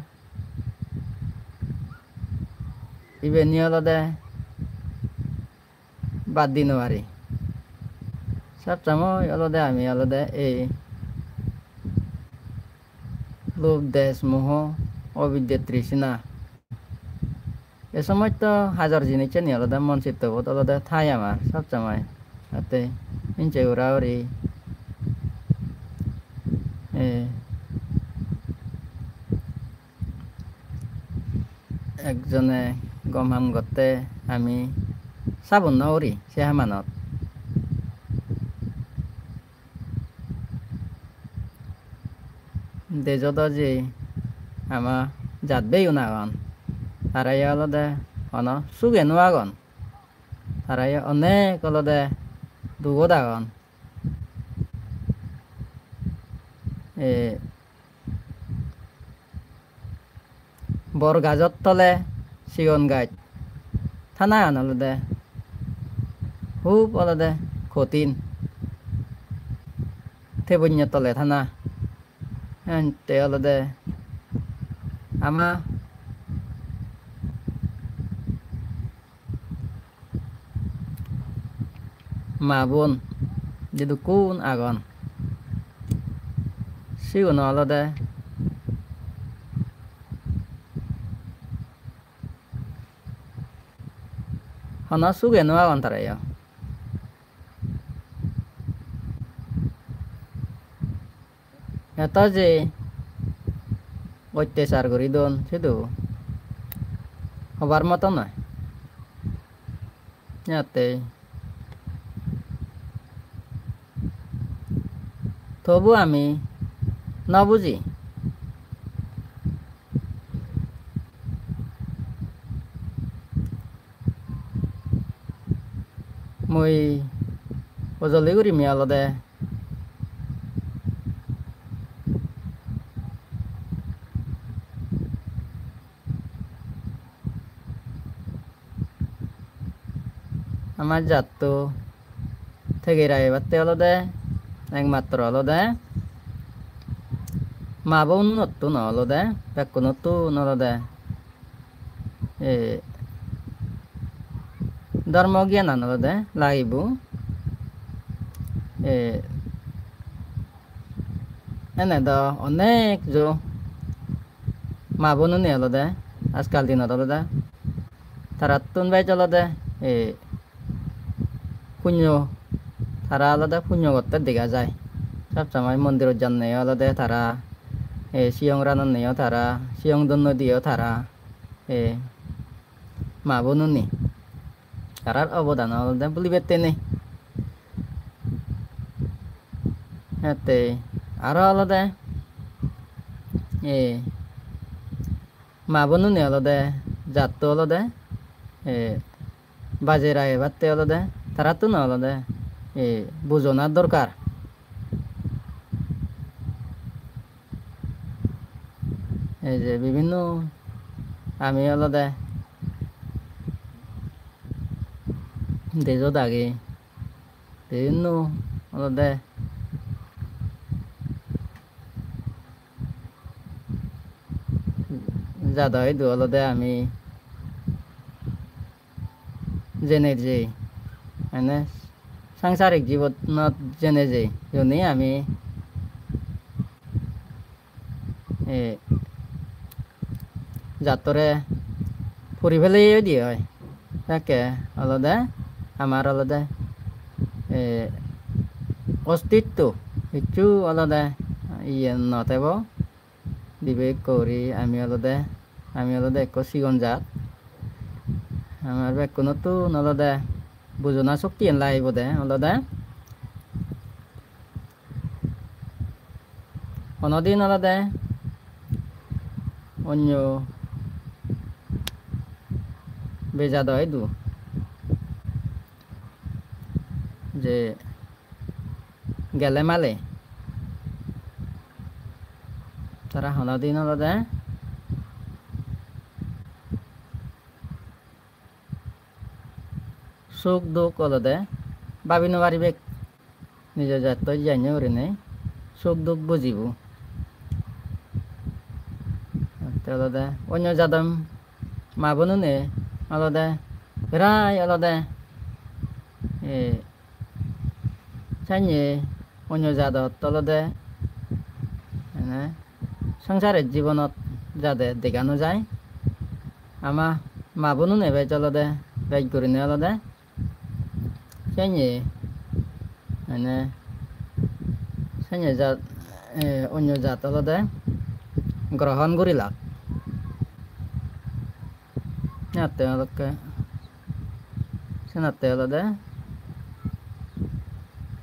ibeni olode bad di nw pari. Sob somoi olode ami olode ei lobh, dwesh, moho, obidya, trishna, ei somosto hajor jinisseni olode mon chittobot olode thai amar sob somoi. Ate inche ura uri, e, ekjone gom ham gotte ami sabun nw uri se hamanot. Dejot do je ama jat bhei-un agon, tara ye olode hono suge nw agon, tara ye onek olode dugot agon. E, bor gajor tole sigon gaj thanagan olode hub olode kotin, tebonyo tole thana. Ente olode ama ma bon jedukkun agon, sigun olode hono suge nw agon tara yo. Eto je ottechar guri don, sidu hobar moto noi. Yattei. Tobu ami nw buji. Mui hojoli gurim olode ama jatto thege ragebatte olode ekmatro olode ma bonunottun olode, bekkunottun olode, e, dhormo gyanan olode lagibo. E, ene do onek jo ma bonune olode ajkal dinot olode tarattun bej olode, e, punyo, tara olode punyo gotte dega jai. Sob somoi mondirot jannei olode tara, e, siyong ranonneyo tara, siyong donnoi diyo tara, e, ma bonune. Tarar obodan olode buli bette nei. Ette aro olode, e, ma bonune olode jatto olode, e, baje ragebatte olode tarattun olode, e, bujona dorkar. Ei je bibinno ami olode dejot agi, bibinno olode jado idu olode ami jenei jei, mane sangsarik jibonot jenei jei, joni ami, e, jattore puri peleye oi di oi. Sekke olode amar olode, e, ostitto hissu olode iye no tebo. Dibe ekko guri ami olode, ami olode ekko sigon jat. Amar bekkunottun olode bujona soktiyan lagibode olode. Honodin olode onyo bejado idu je gele male tara honodin olode suk duk olode babi no paribak. nijo jatto janye gurinei suk duk bujibo. Te olode onyo jadon ma bonune olode prai olode, e, sanye onyo jadot olode, mane, songsare jibonot jade dega no jai. Ama ma bonune bej olode, bej gurine olode sanye, mane, sanye jat, e, onyo jat olode grohon gurilak. Senotte olode, senotte olode,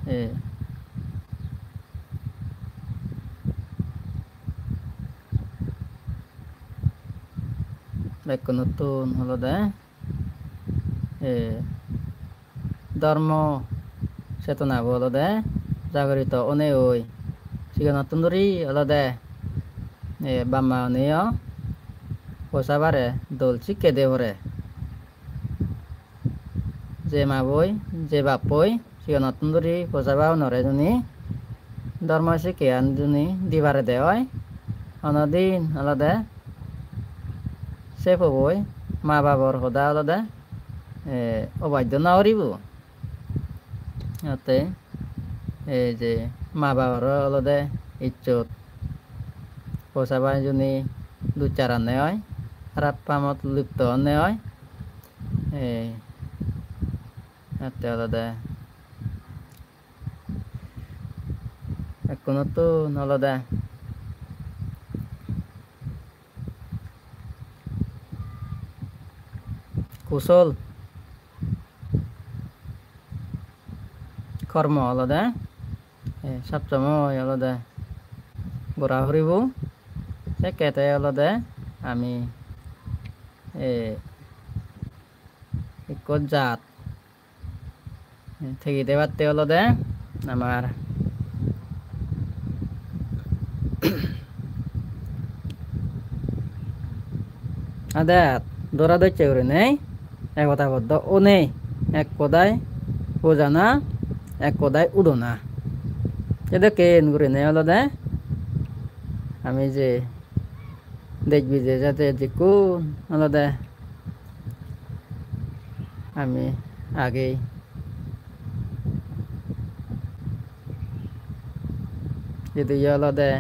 e, bekkunottun olode, e, dhormo chetonabo olode jagorito onei oi. Sigonottun duri olode, e, bap-ma uneyo posabare dol sikke de pore. Je maboi, je bappoi sigonottun duri posabaunore juni dhormo sikkeyan juni di parede oi, honodin olode se poboi ma babor hoda olode, e, obaddo no guribo. Otte, ei je ma baboro olode ijjot, posaba juni duccharanne oi, harap kamot lipto onne oi. Ei, otte olode bekkunottun olode kusol kormo olode, e, sob somoi olode gora puribo. Sekke te olode ami, e, ikko jat tegi debatte olode amar adat dora docche gurinei ekota boddo onei, ek hodai bojana, ek hodai udona. Sedokken gurinei olode ami je dej bidej jade jikkun olode ami agei. Idu ye olode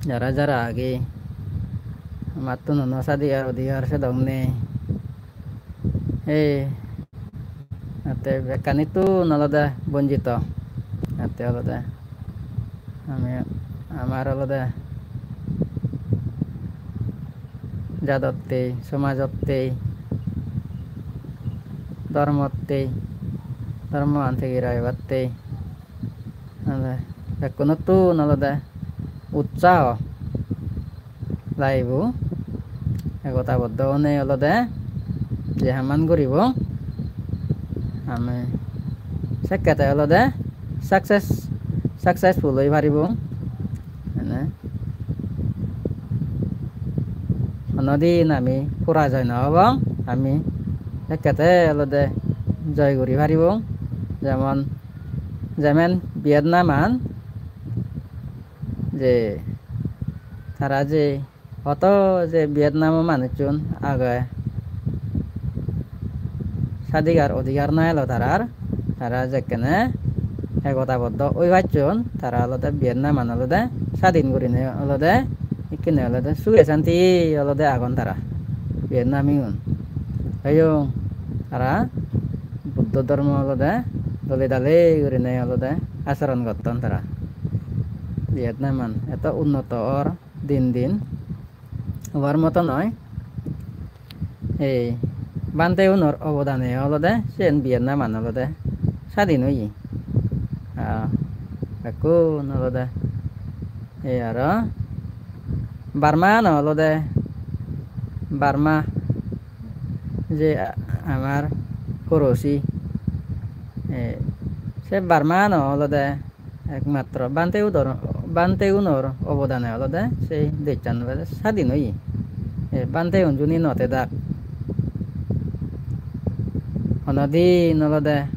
jara jara agei, amattun hono sadigar odigar sedok nei. Ei, atte bekkanittun olode bonjito. Atte olode ami, amar olode jadottei, somajottei, dhormottei, dhormoan tigi ragebattei. Olode bekkunottun olode utsaho laibo. Ekota boddo onei olode je hamman guribo, ami sekkete olode success, successful oi paribo. Mane honodin ami porajoy no obong, ami sekkete olode joy guri paribo. Jemon, jemen Vietnam-an je tara je hoto je Vietnam-o manuchun age, sadigar odigar no elo tarar, tara jekkene ekota boddo oi pacchon, tara olode Vietnam-an olode sadin gurinei olode ikkene olode suge santi olode agon tara, Vietnami-un. Eyong tara Buddho dhormo olode dole dale gurinei olode acharon gotton tara. Vietnam-an eto unnoto or din din, obar moto noi. Ei bhante unor obodane olode siyen Vietnam-an olode sadin oye. Ah, bekkun olode ei aro Burma-an olode, Burma je amar porosi, eh, se Burma-an olode ekmatro bhante udor, bhante unor obodane olode sei dejchan olode sadin oye. Eh, bhante un juni no tedak, honodin olode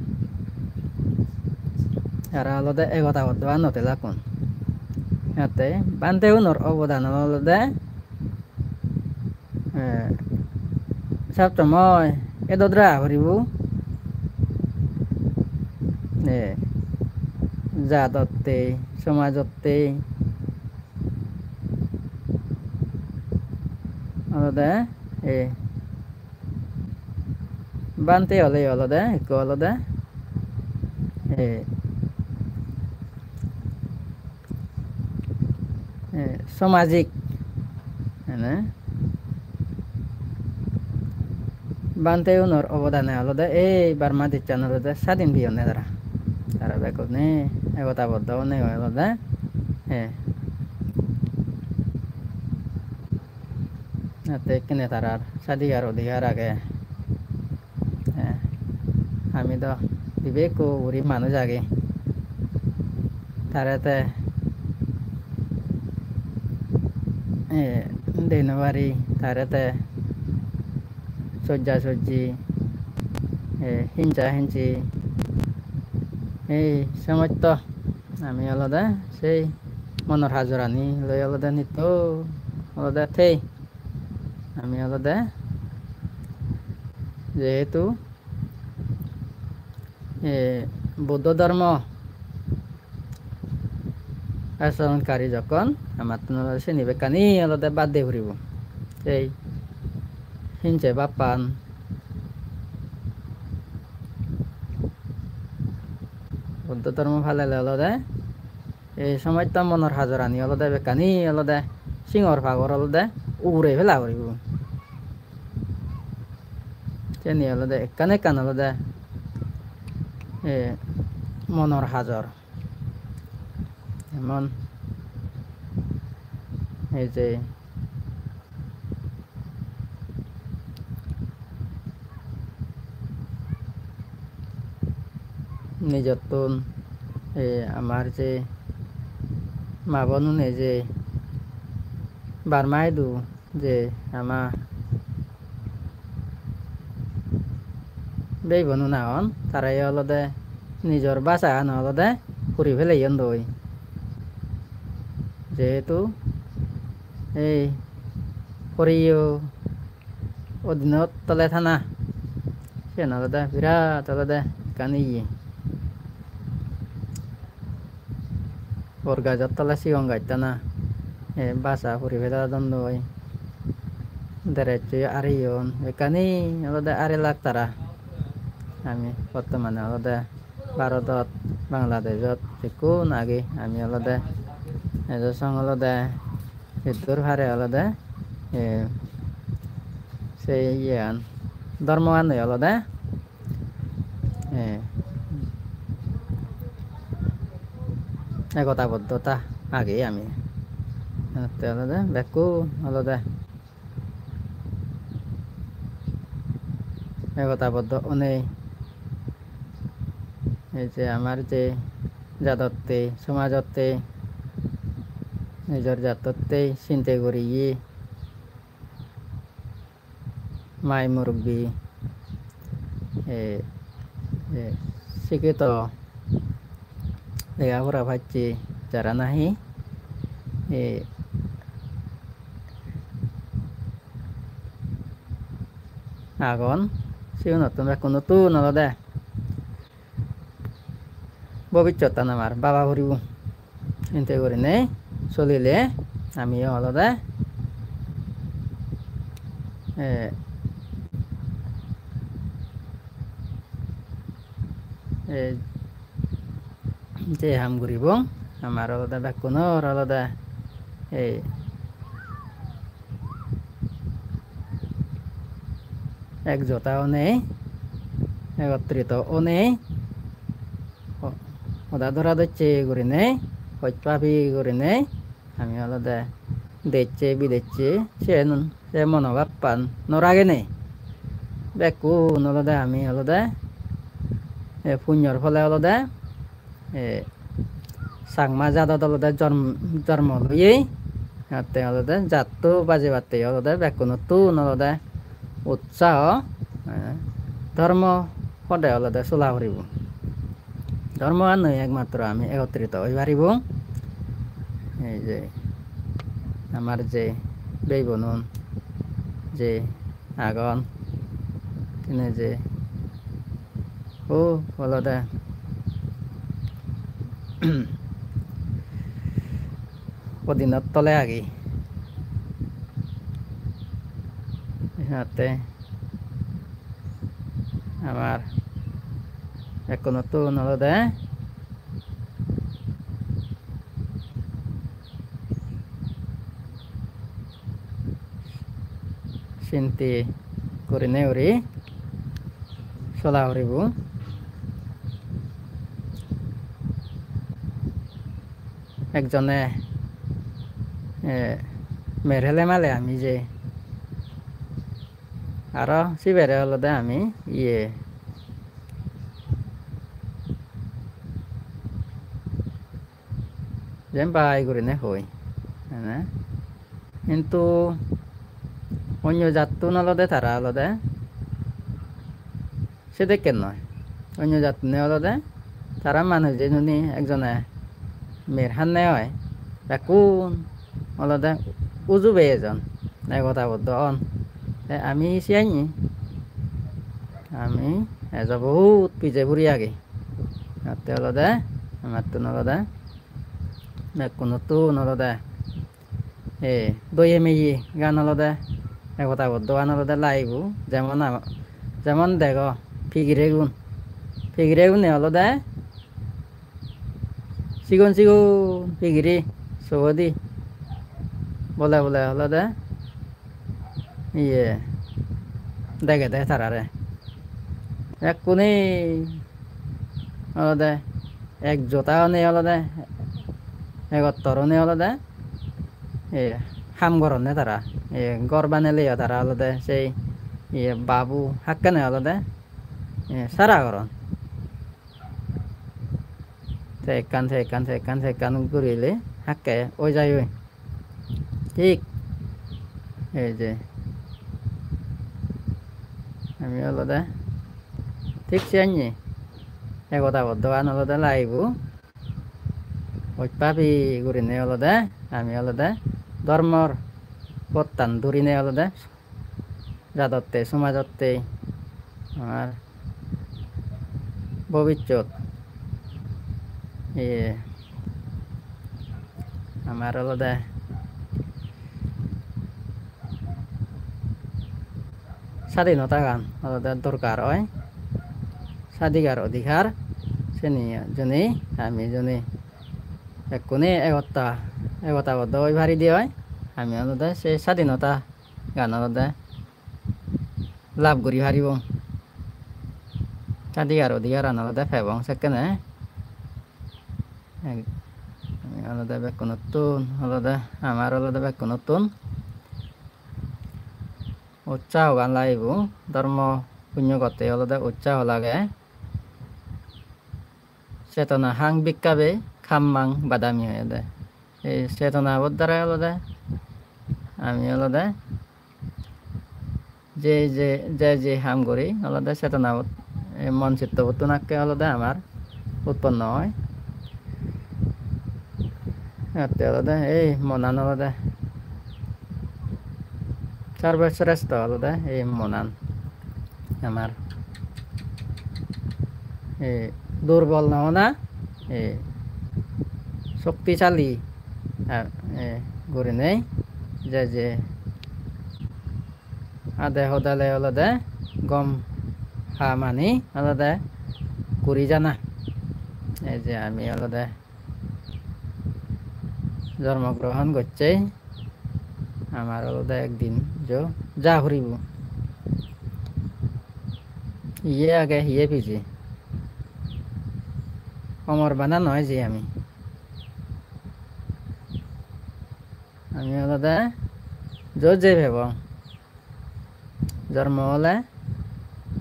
Tara olode ekota boddo an no telakkun. Jatte bhante unor obodan olode, eh, sob somoi edot raga puribo. Eh, jadotte, somajotte, olode, eh, bhante ole olode, ekko olode, eh, eh, somajik, mane, bhante unor obodane olode ei Burma dejchan olode sadin peyonne tara. Tara bekkune ekota boddo onei olode, eh, jatte ekkene tarar sadigar odhikar age. Eh, ami do dibe ekko guri manuj agi. Tare te, eh, dei no pari, tare te sojja sojji, eh, hinsa hinsi, ei somosto ami olode sei monor hajorani loi olode nitto olode thei. Ami olode jehetu, eh, Buddho dhormo achoron kari jokkon, amattun olode sini bekkani olode bad de puribo. Ei hinse bappan, Buddho dhormo palele olode ei somosto monor hajorani olode bekkani olode singor pagor olode ugure pela puribo. Seni olode ekkan ekkan olode, eh, monor hajor. Emon ei je nijottun, eh, amar je ma bonune je Burma idu je ama bhei bonun agon, tarayo olode nijor bhasagan olode puri peleyon doi. Jehetu ei poriyo odinot tole thana, siyen olode birat olode ekkan iye. Bor gajot tole sigon gaj tana, eh, bhasha puri peladon doi. Dress-o yo areyon, bekkani olode arelak tara. Ami bottomane olode Bharodot, Bangladeshot bekkun agi. Ami olode ejo song olode eddur pare olode, eh, se iyean, dhormoanoi olode, eh, ekota boddota agi ami. Te olode bekkun olode ekota boddo onei. Ei je amar je jadotte, somajotte, nijor jattotte sinte guriye mai murubbi, eh, eh, sikito lega pora pacche jara nahi, eh, agon, sigunotun bekkunottun olode bobissottan amar baba puribo. Inte gurinei solile amiyo olode, eh, eh, je ham guribong, amar olode bekkunor olode ei ekjota onei, ekottrito onei, ho-, hoda dora docche gurinei, hoj pabi gurinei, ami olode dejche bidejche siyen se monobhappan no ragenei, bekkun olode ami olode, eh, punyor phole olode, eh, Changma jadot olode jorm-, jormo loyei, jatte olode jatto bajebatte olode bekkunottun olode utsaho, eh, dhormo pode olode sola puribo. Dhormoganoi ekmatro ami ekottrito oi paribong. Ei je amar je bhei bonun je agon, tine je o olode odinot tole agi. Jatte amar ekkunottun olode sinti gurinei guri sola puribo. Ekjone, eh, mer hele male ami je aro sibere olode ami iye jempai gurinei hoi, ene. Hintu onyo jattun olode tara olode sedekken noi. Onyo jattune olode tara manuje juni ekjone mer hanne oi, bekkun olode uju bej ejon, ekota boddo on. Te ami siyanye, ami ejo bohut pije puri agi. Atte olode amattun olode bekkunottun olode e doye meye gan olode ekota boddo gan olode laibo. Jemon ama-, jemon dego pigiregun, pigiregune olode sigon sigon pigiri sogodi bole bole olode iye degede tarare. Ekkune olode ek jota onei olode, egottor onei olode, e, ham goronne tara. E, ghor baneleyo tara olode sei, e, babu hakkene olode, e, sara goron. Te ekkan, te ekkan, te ekkan, te ekkan gurile hakke oi jai oi. Thik ei je ami olode thik siyanye ekota boddo gan olode laibo. Ojpabi gurinei olode ami olode dhormor pottan durine olode jadotte, somajotte, amar bobissot, iye, amar olode sadhinotagan olode dorkar oi, sadhikar odhikar seni juni ami juni ekkune egotta, egotta boddo oi paride oi, ami olode se sadhinota gan olode lab guri paribong. Sadhikar odhikaran olode pebong sekkene. Ek-, ami olode bekkunottun, olode amar olode bekkunottun utsahogan lagibo. Dhormo punyo gotte olode utsaho lage. Chetona hang bhikkhave kammang badami hoyede. Ei chetonabot darai olode ami olode je je, je je ham guri olode chetonabot, ei mon chittobottun akke olode amar utponno oi. Atte olode ei monan olode sarbo sreshto olode ei monan amar. Ei durbol no ona, ei shoktisali, ar, ei gurinei je je ade hodale olode gom hamani olode guri jana. Ei je ami olode jormo grohon gocchei, amar olode ekdin jo ja puribo. Hiye age, hiye pije. Homor bana noi je ami. Ami olode jo je pebong. Jormo ole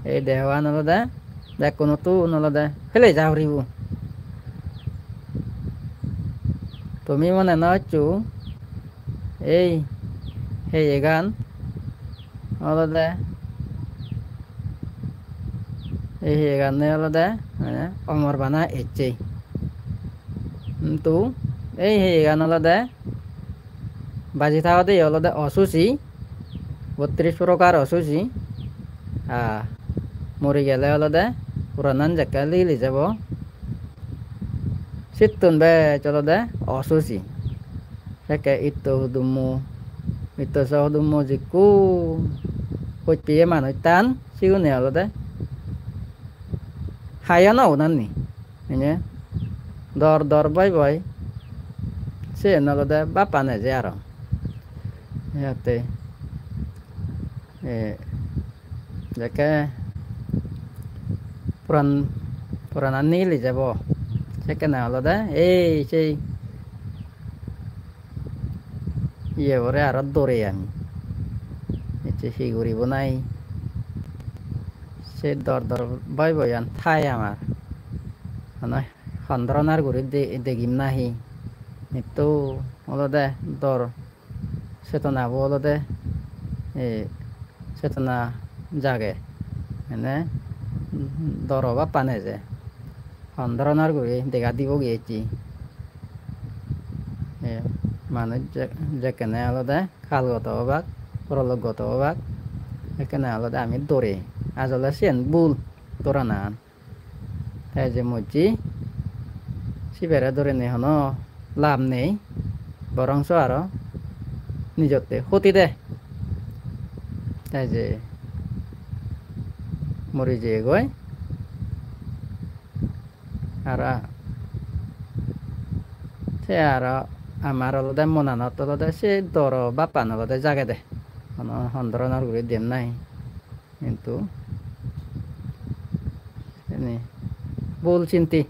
ei dehogan olode bekkunottun olode pele ja puribo. Tumi mone no hoccho ei heyegan olode, ei heyeganne olode Mane omor bana ecche. Hintu ei heyegan olode baji thagode olode osuci, bottrish prokar osuci. Ah, mori gele olode puranan jekke lili jebo. Sittun bej olode osuci. Sekke itto hudummo, itto so hudummo jikku hojpeye manujtan sigune olode hayo no unanni. Ene dor dor boi boi siyen olode bappan eje aro. Yate, e, jekke puran, puranan nigili jebo, sekkene olode ei sei iye bore aro dore ami. Ecche hi guribo nahi? Se dor dor boi boiyan thai amar. Hono hon doronar guri de-, degim nahi? Nitto olode dor, chetona bo olode, e, chetona jage. Mane doro bappan eje. Hon doronar guri dega dibo gi ecche. E, manuj je-, jekkene olode kalgoto obak, porolokgoto obak, ekkene olode ami dore. Ajole siyen bul doranan. Te je mojje sibere dorinei hono lab nei, borongso aro nijotte hoti de. Te je mori jeyegoi. Aro se aro amar olode monanot olode se doro bappan olode jagede. Hono hon doronor guri diyem nahi. Hintu seni bul sinti.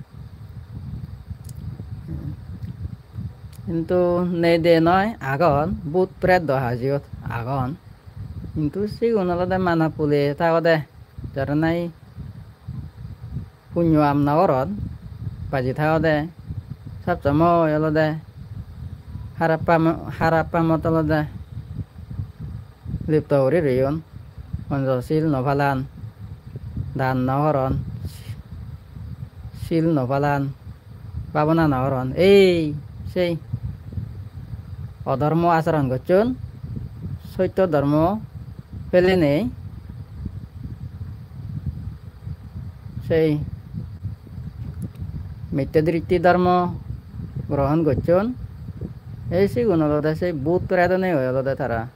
Hintu nei de noi, agon, bhut pret do hajiyot agon. Hintu sigun olode mana pule thagode, jara nahi punyo am no goron, baji thagode, sob somoi olode harap pamo-, harap pamot olode lipto guri royon. Ponchosil no palan, dan no goron, sil no palan, bhabona no goron. Ei sei odhormo acharon gocchon, sotto dhormo pelenei sei mitte dritti dhormo grohon gocchon. Ei sigun olode sei bhut pret onei olode tara.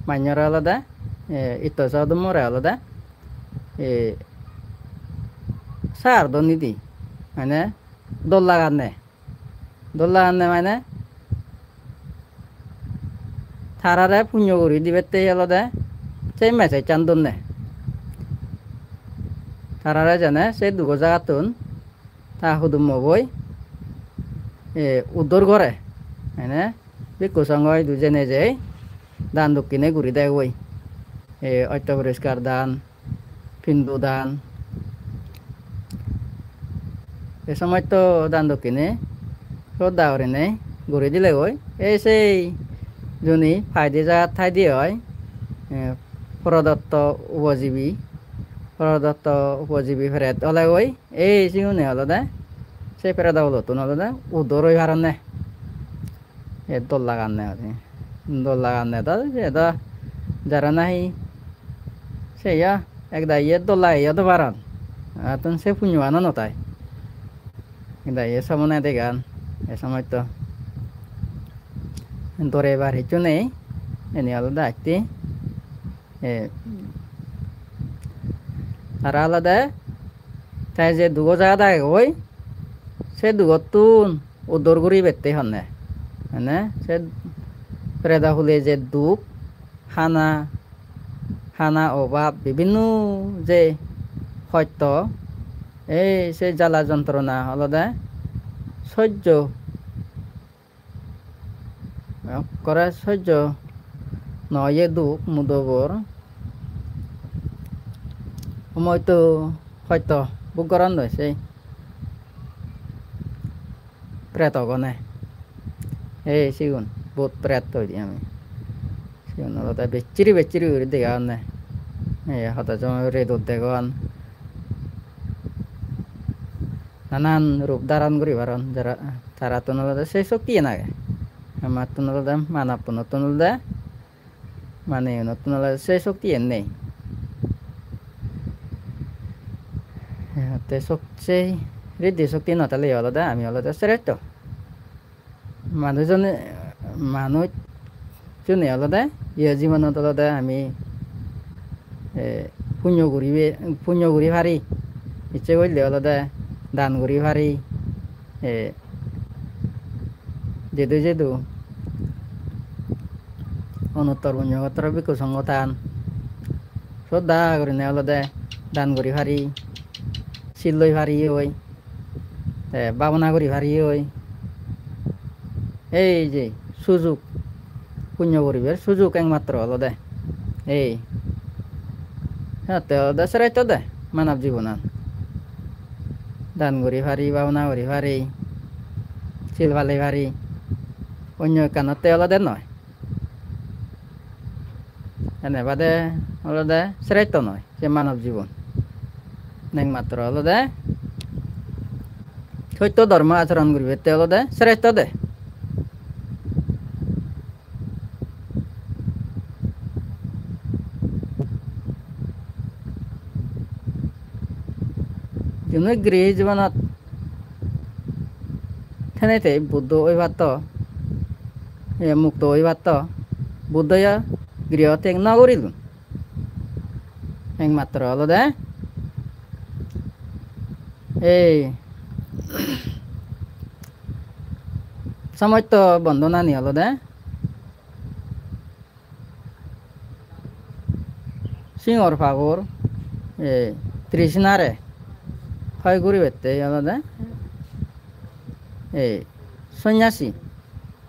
Manyore olode, e, itto so dummore olode, e, sar do nidi, mane dol laganne. Dol laganne mane tarare punyo guri dibette olode sei message-an donne. Tarare jene sei dugo jagattun ta hudummoboi, e, uddor gore. Mane bhikkhu songho idu jene jei dan dokkine guri degoi. E, otto poriskar dan, pindu dan, e somosto dan dokkine sroddha gurinei guri dilegoi. Ei sei juni paide jagat thaide oi, e, prodotto upojibi, prodotto upojibi pret olegoi. Ei sigune olode se predo hulottun olode uddor oi paronne. E dol laganne oi. Dol laganne do, se do jara nahi se ya ek dagi ye dol lageye do paron. Attun se punyo ano no tai. Ek dagi ye somone degan, e somosto dorebar hissu nei. Eni olode atti. E, tara olode te je dugo jagat agegoi, se dugottun uddor guribette honne. Mane se predo hule je duk, hana, hana obab, bibinno je hosto, ei se jala jontrona olode sojjo Ekkore sojjo no oye duk mudobor. Homoito hoito buk goron noi sei pretogone. Ei sigun bhut pret hoide ami. Sigun olode bechiri bechiri guri dega honne. Ei hodo somoy redot degon. Nanan rup dharon guri paron. Jara, tarattun olode se shoktiyan age. Amattun olode, manobpunottun olode, manujunottun olode se shoktiyan nei. Te sok-, sei riddhi shokti no thele olode ami olode sreshto. Manujone, manujjone olode, iye jibonot olode ami, eh, punyo guribe, punyo guri pari. Icche golle olode dan guri pari. Eh, jedu jedu onuttor punyo gottro bhikkhu songho than. Sodda gurinei olode dan guri pari, sil loi pari oi. Te bhabona guri pari oi. Ei je sujug, punyo guribar sujug ekmatro olode ei. Te olode sreshto de manob jibonan. Dan guri pari, bhabona guri pari, sil pali pari. Onyo ekkanotte olode noi. Ene bade olode sreshto noi se manob jibon. Ekmatro olode sotto dhormo achoron guribette olode sreshto de. Juni grihi jibonot thenei te Buddho oi patto, e, mukto oi patto, Buddho yo griho teg no gurilun. Ekmatro olode ei somosto bondhonani olode singor pagor, ei, trishnare hoi guribette olode ei sonyasi.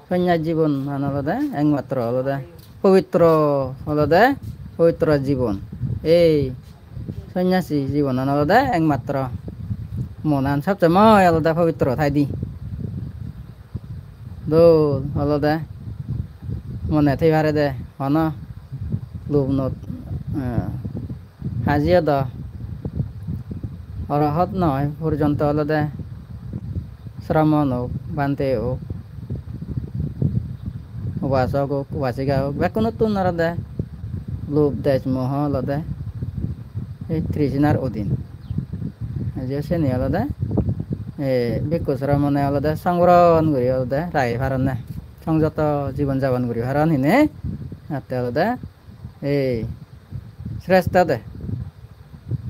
Sonyas jibonan olode ekmatro olode pobitro, olode pobitro jibon. Ei sonyasi jibonan olode ekmatro monan sob somoi olode pobitro thaide. Dol olode mone thei parede, hono lub not, eh, hajiyo do orohot noi porjonto olode sramon ok, bhante ok, upasok ok, upasika ok, bekkunottun olode lub dej moho olode ei trishnar odin. Hajiyo seni olode, eh, bhikkhu sramone olode songron guri olode ragi paronne. Songjoto jibon jabon guri paron hine, atte olode ei sreshto de.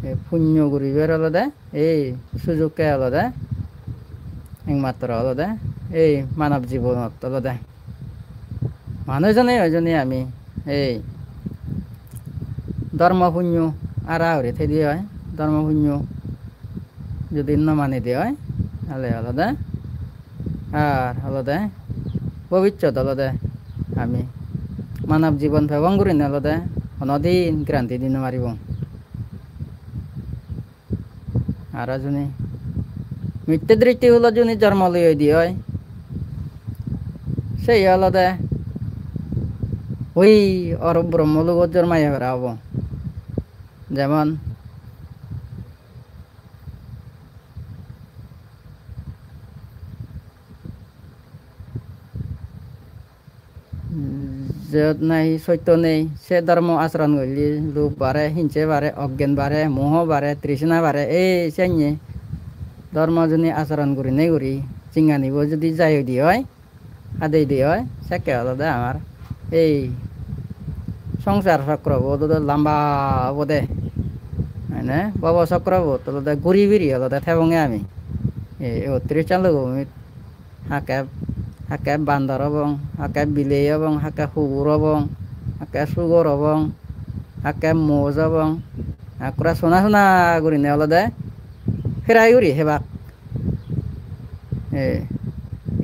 Ei punyo guribar olode ei sujukke olode ekmatro olode ei manob jibonot olode. Manujone oi jone ami ei dhormo punyo ara guri thedi oi, dhormo punyo judi no manide oi, tale olode ar olode bobissot olode ami manob jibon pebong gurinei olode honodin guarantee di no paribong. Aro juni mitte dristi hulot juni jormo loi oide oi, se olode ui or Brahmo logot jormaye para obo. Jemon jiyot nahi sotto nei, se dhormo achoron golle lub bare, hingse bare, oggen bare, moho bare, trishna bare, ei senne dhormo juni achoron gurinei guri jinghanibo judi jai oide oi, hadei de oi, sekke olode amar ei songsar chokrobo olode lamba obode. Mane bhobo chokrobot olode guri biri olode thebonge ami. Ei ottrish sal logo mui hakke, hakke bandor obong, hakke bilei obong, hakke hugur obong, hakke sugor obong, hakke moj obong. Ekkore sona sona gurinei olode fry guri hebak. Ei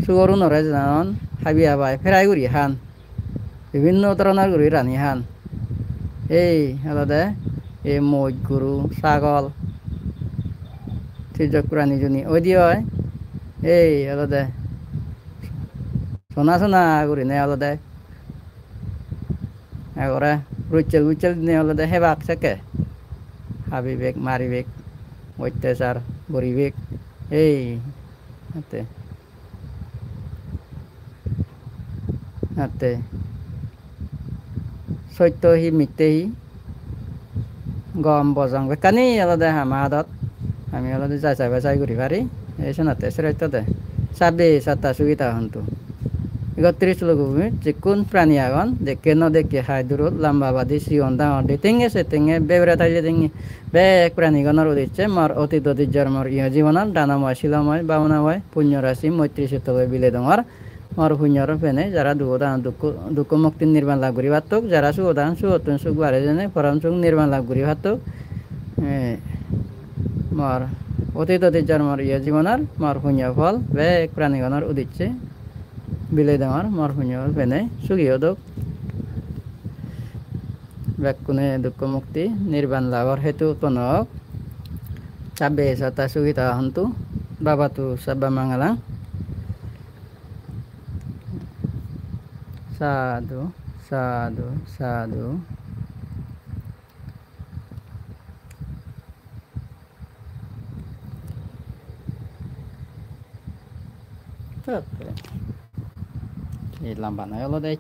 sugorunore jenon habi habai fry guri han. Bibinno dhoronor guri rani han. Ei olode ei moj, guru, sagol, tijok prani juni oide oi. Ei olode sona sona gurinei olode ekkore russel bussel dinei olode hebak sekke. habibek, maribek, ottechar guribek. Ei, atte. Atte. Sotto hi, mitte hi, gom bojong bekkani olode ama adot. Ami olode jachai bachai guri pari. Ei senotte srestho de. Sabbe satta sukhita hontu. Ekotris logo bhumi, jikkun prani agon, dekke no dekke, hai durot, lamba badi, sigon dangor, de tenge se tenge, bebere thai je tenge, bek pranigonor udicche mor otit otit jormor iyo jibonor danomoy, silomoy, bhabonamoy, punyo rasi, moitri sutto loi bile dongor. Mor punyor pene jara dugot agon, dukko, dukko mukti nirban lab guri pattok, jara sugot agon, sugottun suk bare jene, poron suk nirban lab guri pattok. Eh, mor otit otit jormor iyo jibonor mor punyo phol bek pranigonor udicche bile dongor, mor punyo phol pene sugi odok. Bekkune dukko mukti nirban labor hetu utpon ok. Sabbe satta sukhita hontu, bhavatu sabba mangalang. Sadhu, sadhu, sadhu. Ei lamba noi olode